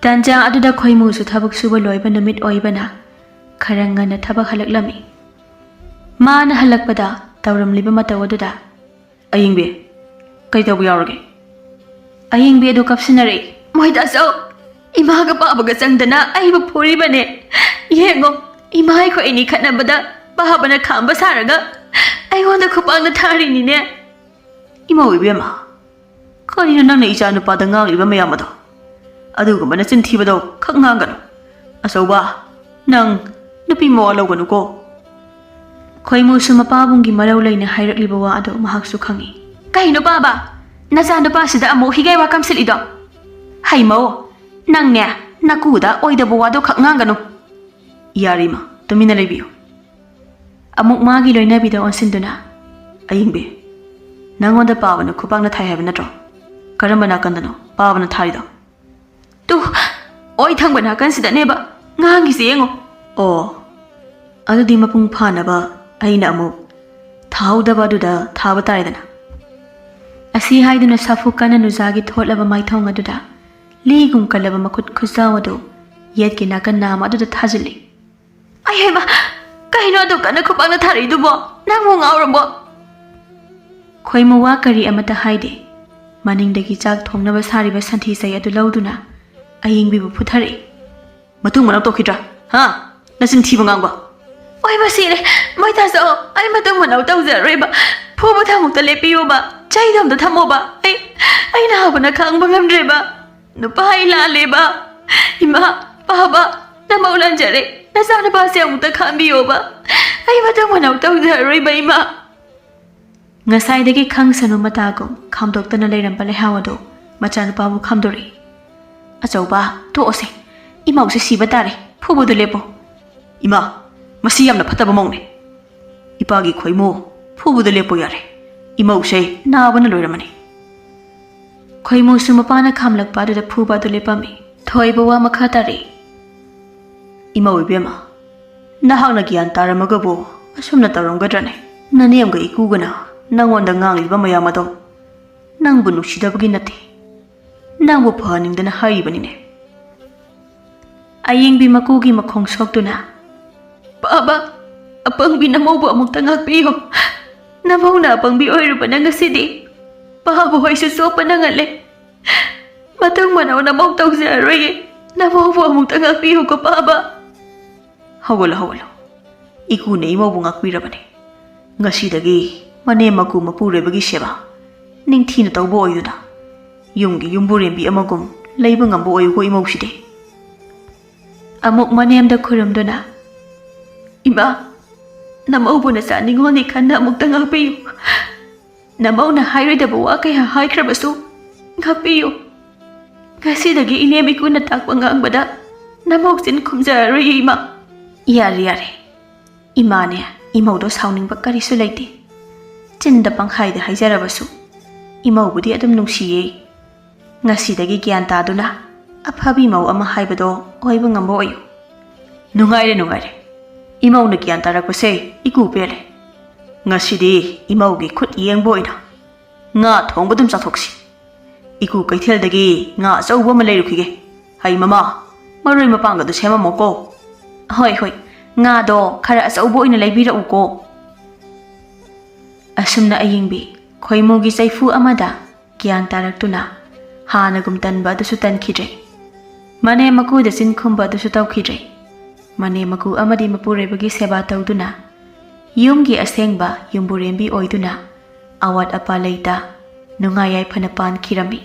ꯇꯟꯖꯥ ꯑꯗꯨꯗ ꯈꯣꯏꯃꯨꯁꯨ ꯊꯕꯛ ꯁꯨꯕ ꯂꯣꯏꯕ ꯅꯨꯃꯤꯠ ꯑꯣꯏꯕꯅ ꯈꯔ ꯉꯟꯅ ꯊꯕꯛ ꯍꯜꯂꯛꯂꯝꯃꯤ꯫ ꯃꯥꯅ ꯍꯜꯂꯛꯄꯗ ꯇꯧꯔꯝꯂꯤꯕ ꯃꯇꯧ ꯑꯗꯨꯗ, "ꯑꯌꯤꯡꯕꯤ, ꯀꯩ ꯇꯧꯕ ꯌꯥꯎꯔꯒꯦ?" ꯑꯌꯤꯡꯕꯤ ꯑꯗꯨ ꯀꯞꯁꯤꯟꯅꯔꯛꯏ꯫ "ꯃꯣꯏꯗꯥꯆꯧ, ꯏꯃꯥꯒ ꯄꯥꯕꯒ ꯆꯪꯗꯅ ꯑꯩꯕꯨ ꯐꯨꯔꯤꯕꯅꯦ꯫ ꯌꯦꯡꯉꯣ, ꯏꯃꯥ ꯑꯩꯈꯣꯏ ꯑꯅꯤ ꯈꯠꯅꯕꯗ ꯄꯥꯕꯅ ꯈꯥꯝꯕ ꯁꯥꯔꯒ ꯑꯩꯉꯣꯟꯗ ꯈꯨꯄꯥꯛꯅ ꯊꯥꯔꯤꯅꯤꯅꯦ꯫" "ꯏꯃꯧ ꯏꯕꯦꯝꯃ, ꯀꯔꯤꯅꯣ ꯅꯪꯅ ꯏꯆꯥ ꯅꯨꯄꯥꯗ ꯉꯥꯡꯂꯤꯕ ꯃꯌꯥꯝ ꯑꯗꯣ? ꯑꯗꯨꯒꯨꯝꯕ ꯅꯆꯤꯟ ꯊꯤꯕꯗꯣ ꯈꯛ ꯉꯥꯡꯒꯅꯨ꯫ ꯑꯆꯧꯕ, ꯅꯪ ꯅꯨꯄꯤ ꯃꯋꯥ ꯂꯧꯒꯅꯨꯀꯣ꯫" ꯈꯣꯏꯃꯨꯁꯨ ꯃꯄꯥꯕꯨꯡꯒꯤ ꯃꯔꯧ ꯂꯩꯅ ꯍꯥꯏꯔꯛꯂꯤꯕ ꯋꯥ ꯑꯗꯨ ꯃꯍꯥꯛꯁꯨ ꯈꯪꯏ꯫ "ꯀꯩꯅꯣ ꯄꯥꯕ? ꯅꯆꯥꯅꯨꯄꯥꯁꯤꯗ ꯑꯃꯨꯛ ꯍꯤꯒꯥꯏ ꯋꯥ ꯀꯝꯁꯤꯜꯂꯤꯗꯣ? ꯍꯩꯃꯧ, ꯅꯪꯅꯦ, ꯅꯀꯨꯗ ꯑꯣꯏꯗꯕ ꯋꯥꯗꯣ ꯈꯛ ꯉꯥꯡꯒꯅꯨ꯫" "ꯌꯥꯔꯦ ꯏꯃꯥ, ꯇꯨꯃꯤꯟꯅ ꯂꯩꯕꯤꯌꯨ꯫" ꯑꯃꯨꯛ ꯃꯥꯒꯤ ꯂꯣꯏꯅꯕꯤꯗ ꯑꯣꯟꯁꯤꯟꯗꯨꯅ, "ꯑꯌꯤꯡꯕꯤ, ꯅꯪꯉꯣꯟꯗ ꯄꯥꯕꯅ ꯈꯨꯄꯥꯛꯅ ꯊꯥꯏ ꯍꯥꯏꯕ ꯅꯠꯇ꯭ꯔꯣ? ꯀꯔꯝꯕ ꯅꯥꯀꯟꯗꯅꯣ ꯄꯥꯕꯅ ꯊꯥꯔꯤꯗꯣ?" "ꯇꯨ, ꯑꯣꯏ ꯊꯪꯕ ꯅꯥꯀꯟꯁꯤꯗꯅꯦꯕ ꯉꯥꯡꯉꯤꯁꯦ ꯌꯦꯡꯉꯣ꯫" "ꯑꯣ, ꯑꯗꯨꯗꯤ ꯃꯄꯨꯡ ꯐꯥꯅꯕ ꯑꯩꯅ ꯑꯃꯨꯛ ꯊꯥꯍꯧꯗꯕ ꯑꯗꯨꯗ ꯊꯥꯕ ꯇꯥꯔꯦꯗꯅ꯫" ꯑꯁꯤ ꯍꯥꯏꯗꯨꯅ ꯁꯥꯐꯨ ꯀꯟꯅ ꯅꯨꯖꯥꯒꯤ ꯊꯣꯠꯂꯕ ꯃꯥꯏꯊꯣꯡ ꯑꯗꯨꯗ ꯂꯤꯒꯨꯝ ꯀꯜꯂꯕ ꯃꯈꯨꯠ ꯈꯨꯆꯥꯎ ꯑꯗꯨ ꯌꯦꯠꯀꯤ ꯅꯥꯀꯟ ꯅꯥꯝꯃ ꯑꯗꯨꯗ ꯊꯥꯖꯤꯜꯂꯤ꯫ "ꯑꯩ ꯍꯩꯃ, ꯀꯩꯅꯣ ꯑꯗꯨ ꯀꯟꯅ ꯈꯨꯄꯥꯛꯅ ꯊꯥꯔꯛꯏꯗꯨꯕꯣ? ꯅꯪꯕꯨ ꯉꯥꯎꯔꯕꯣ?" ꯈꯣꯏꯃꯨ ꯋꯥ ꯀꯔꯤ ꯑꯃꯠꯇ ꯍꯥꯏꯗꯦ꯫ ꯃꯅꯤꯡꯗꯒꯤ ꯆꯥꯛ ꯊꯣꯡꯅꯕ ꯁꯥꯔꯤꯕ ꯁꯟꯊꯤ ꯆꯩ ꯑꯗꯨ ꯂꯧꯗꯨꯅ ꯑꯌꯤꯡꯕꯤꯕꯨ ꯐꯨꯊꯔꯛꯏ꯫ "ꯃꯇꯨꯡ ꯃꯅꯥꯎ ꯇꯧꯈꯤꯗ꯭ꯔꯥ? ꯍꯥ? ꯅꯆꯤꯟ ꯊꯤꯕ ꯉꯥꯡꯕ!" "ꯑꯣꯏꯕ ꯁꯤꯔꯦ, ꯃꯣꯏ ꯇꯥꯆꯧ, ꯑꯩ ꯃꯇꯨꯡ ꯃꯅꯥꯎ ꯇꯧꯖꯔꯔꯣꯏꯕ꯫ ꯐꯨꯕ ꯊꯥꯃꯨꯛꯇ ꯂꯦꯞꯄꯤꯌꯣꯕ, ꯆꯩꯗꯣ ꯑꯝꯇ ꯊꯝꯃꯣꯕ꯫ ꯑꯩ, ꯑꯩ ꯅꯥꯕꯅ ꯈꯥꯡꯕ ꯉꯝꯗ꯭ꯔꯦꯕ꯫ ꯅꯨꯄꯥ ꯑꯩ ꯂꯥꯜꯂꯦꯕ꯫ ꯏꯃꯥ, ꯄꯥꯕ, ꯅꯃꯧ ꯂꯥꯟꯖꯔꯦ꯫ ꯅꯆꯥꯅꯨꯄꯥꯁꯦ ꯑꯃꯨꯛꯇ ꯈꯥꯝꯕꯤꯌꯣꯕ꯫ ꯑꯩ ꯃꯇꯨꯡ ꯃꯅꯥꯎ ꯇꯧꯖꯔꯔꯣꯏꯕ ꯏꯃꯥ꯫ ꯉꯁꯥꯏꯗꯒꯤ ꯈꯪꯁꯅꯨ ꯃꯇꯥꯒꯨꯝ ꯈꯥꯝꯗꯣꯛꯇꯅ ꯂꯩꯔꯝꯕ ꯂꯩꯍꯥꯎ ꯑꯗꯨ ꯃꯆꯥꯅꯨꯄꯥꯕꯨ ꯈꯥꯝꯗꯣꯔꯛꯏ꯫ "ꯑꯆꯧꯕ, ꯇꯣꯛꯑꯣꯁꯦ꯫ ꯏꯃꯧꯁꯦ ꯁꯤꯕ ꯇꯥꯔꯦ꯫ ꯐꯨꯕꯗꯨ ꯂꯦꯞꯄꯣ꯫" "ꯏꯃꯥ, ꯃꯁꯤ ꯌꯥꯝꯅ ꯐꯠꯇꯕ ꯃꯧꯅꯦ꯫ ꯏꯄꯥꯒꯤ ꯈꯣꯏꯃꯨ, ꯐꯨꯕꯗ ꯂꯦꯞꯄꯣ ꯌꯥꯔꯦ꯫ ꯏꯃꯧꯁꯦ ꯅꯥꯕꯅ ꯂꯣꯏꯔꯝꯃꯅꯤ꯫" ꯈꯣꯏꯃꯨꯁꯨ ꯃꯄꯥꯅ ꯈꯥꯝꯂꯛꯄ ꯑꯗꯨꯗ ꯐꯨꯕ ꯑꯗꯨ ꯂꯦꯞꯄꯝꯃꯤ꯫ ꯊꯣꯏꯕ ꯋꯥ ꯃꯈꯥ ꯇꯥꯔꯛꯏ꯫ "ꯏꯃꯧ ꯏꯕꯦꯝꯃ, ꯅꯍꯥꯛꯅ ꯒ꯭ꯌꯥꯟ ꯇꯥꯔꯝꯃꯒꯕꯨ ꯑꯁꯨꯝꯅ ꯇꯧꯔꯝꯒꯗ꯭ꯔꯅꯦ? ꯅꯅꯦꯝꯒ ꯏꯀꯨꯒꯅ ꯅꯪꯉꯣꯟꯗ ꯉꯥꯡꯂꯤꯕ ꯃꯌꯥꯝ ꯑꯗꯣ ꯅꯪꯕꯨ ꯅꯨꯡꯁꯤꯗꯕꯒꯤ ꯅꯠꯇꯦ, ꯅꯪꯕꯨ ꯐꯍꯟꯅꯤꯡꯗꯅ ꯍꯥꯏꯔꯤꯕꯅꯤꯅꯦ꯫" ꯑꯌꯤꯡꯕꯤ ꯃꯀꯨꯒꯤ ꯃꯈꯣꯡ ꯁꯣꯛꯇꯨꯅ, "ꯄꯥꯕ, ꯑꯄꯪꯕꯤ ꯅꯃꯧꯕꯨ ꯑꯃꯨꯛꯇ ꯉꯥꯛꯄꯤꯌꯨ꯫ ꯅꯃꯧꯅ ꯑꯄꯪꯕꯤ ꯑꯣꯏꯔꯨꯕꯅ ꯉꯁꯤꯗꯤ ꯄꯥꯕ ꯍꯣꯏꯁꯨ ꯆꯣꯞꯄ ꯅꯪꯍꯜꯂꯦ꯫ ꯃꯇꯨꯡ ꯃꯅꯥꯎ ꯅꯃꯧ ꯇꯧꯖꯔꯔꯣꯏꯌꯦ꯫ ꯅꯃꯧꯕꯨ ꯑꯃꯨꯛꯇ ꯉꯥꯛꯄꯤꯌꯨꯀꯣ ꯄꯥꯕ꯫" "ꯍꯧꯒꯠꯂꯣ, ꯍꯧꯒꯠꯂꯣ꯫ ꯏꯀꯨꯅ ꯏꯃꯧꯕꯨ ꯉꯥꯛꯄꯤꯔꯕꯅꯤ꯫ ꯉꯁꯤꯗꯒꯤ ꯃꯅꯦꯝ ꯃꯀꯨ ꯃꯄꯨꯔꯣꯏꯕꯒꯤ ꯁꯦꯕꯥ ꯅꯤꯡꯊꯤꯅ ꯇꯧꯕ ꯑꯣꯏꯌꯨꯅ꯫ ꯌꯨꯝꯒꯤ ꯌꯨꯝꯕꯨꯔꯦꯝꯕꯤ ꯑꯃꯒꯨꯝ ꯂꯩꯕ ꯉꯝꯕ ꯑꯣꯏꯌꯨꯀꯣ ꯏꯃꯧꯁꯤꯗꯤ꯫" ꯑꯃꯨꯛ ꯃꯅꯦꯝꯗ ꯈꯨꯔꯨꯝꯗꯨꯅ, "ꯏꯃꯥ, ꯅꯃꯧꯕꯨ ꯅꯆꯥ ꯅꯤꯉꯣꯜꯅꯤ ꯈꯟꯅ ꯑꯃꯨꯛꯇ ꯉꯥꯛꯄꯤꯌꯨ꯫ ꯅꯃꯧꯅ ꯍꯥꯏꯔꯣꯏꯗꯕ ꯋꯥ ꯀꯌꯥ ꯍꯥꯏꯈ꯭ꯔꯕꯁꯨ ꯉꯥꯛꯄꯤꯌꯨ꯫ ꯉꯁꯤꯗꯒꯤ ꯏꯅꯦꯝ ꯏꯀꯨꯅ ꯇꯥꯛꯄ ꯉꯥꯡꯕꯗ ꯅꯃꯧ ꯆꯤꯟ ꯈꯨꯝꯖꯔꯔꯣꯏꯌꯦ ꯏꯃꯥ꯫" "ꯌꯥꯔꯦ, ꯌꯥꯔꯦ꯫ ꯏꯃꯥꯅꯦ, ꯏꯃꯧꯗꯣ ꯁꯥꯎꯅꯤꯡꯕ ꯀꯔꯤꯁꯨ ꯂꯩꯇꯦ꯫ ꯆꯤꯟꯗ ꯄꯪꯍꯥꯏꯗ ꯍꯥꯏꯖꯔꯕꯁꯨ ꯏꯃꯧꯕꯨꯗꯤ ꯑꯗꯨꯝ ꯅꯨꯡꯁꯤꯌꯦ꯫ ꯉꯁꯤꯗꯒꯤ ꯒ꯭ꯌꯥꯟ ꯇꯥꯗꯨꯅ ꯑꯐꯕꯤ ꯃꯧ ꯑꯃ ꯍꯥꯏꯕꯗꯣ ꯑꯣꯏꯕ ꯉꯝꯕ ꯑꯣꯏꯌꯨ꯫" "ꯅꯨꯡꯉꯥꯏꯔꯦ, ꯅꯨꯡꯉꯥꯏꯔꯦ꯫ ꯏꯃꯧꯅ ꯒ꯭ꯌꯥꯟ ꯇꯥꯔꯛꯄꯁꯦ ꯏꯀꯨ ꯄꯦꯜꯂꯦ꯫ ꯉꯁꯤꯗꯤ ꯏꯃꯧꯒꯤ ꯈꯨꯠ ꯌꯦꯡꯕ ꯑꯣꯏꯅ ꯉꯥ ꯊꯣꯡꯕ ꯑꯗꯨꯝ ꯆꯥꯊꯣꯛꯁꯤ꯫ ꯏꯀꯨ ꯀꯩꯊꯦꯜꯗꯒꯤ ꯉꯥ ꯑꯆꯧꯕ ꯑꯃ ꯂꯩꯔꯨꯈꯤꯒꯦ꯫ ꯍꯩ ꯃꯃꯥ, ꯃꯔꯣꯏ ꯃꯄꯥꯡꯒꯗꯣ ꯁꯦꯝꯃꯝꯃꯣꯀꯣ꯫" "ꯍꯣꯏ, ꯍꯣꯏ꯫ ꯉꯥꯗꯣ ꯈꯔ ꯑꯆꯧꯕ ꯑꯣꯏꯅ ꯂꯩꯕꯤꯔꯛꯎꯀꯣ꯫" ꯑꯁꯨꯝꯅ ꯑꯌꯤꯡꯕꯤ ꯈꯣꯏꯃꯨꯒꯤ ꯆꯩꯐꯨ ꯑꯃꯗ ꯒ꯭ꯌꯥꯟ ꯇꯥꯔꯛꯇꯨꯅ ꯍꯥꯟꯅꯒꯨꯝ ꯇꯟꯕ ꯑꯗꯨꯁꯨ ꯇꯟꯈꯤꯗ꯭ꯔꯦ꯫ ꯃꯅꯦꯝ ꯃꯀꯨꯗ ꯆꯤꯟ ꯈꯨꯝꯕ ꯑꯗꯨꯁꯨ ꯇꯧꯈꯤꯗ꯭ꯔꯦ꯫ ꯃꯅꯦꯝ ꯃꯀꯨ ꯑꯃꯗꯤ ꯃꯄꯨꯔꯣꯏꯕꯒꯤ ꯁꯦꯕꯥ ꯇꯧꯗꯨꯅ, ꯌꯨꯝꯒꯤ ꯑꯁꯦꯡꯕ ꯌꯨꯝꯕꯨꯔꯦꯝꯕꯤ ꯑꯣꯏꯗꯨꯅ, ꯑꯋꯥꯠ ꯑꯄꯥ ꯂꯩꯇ, ꯅꯨꯡꯉꯥꯏ ꯌꯥꯏꯐꯅ ꯄꯥꯟꯈꯤꯔꯝꯃꯤ꯫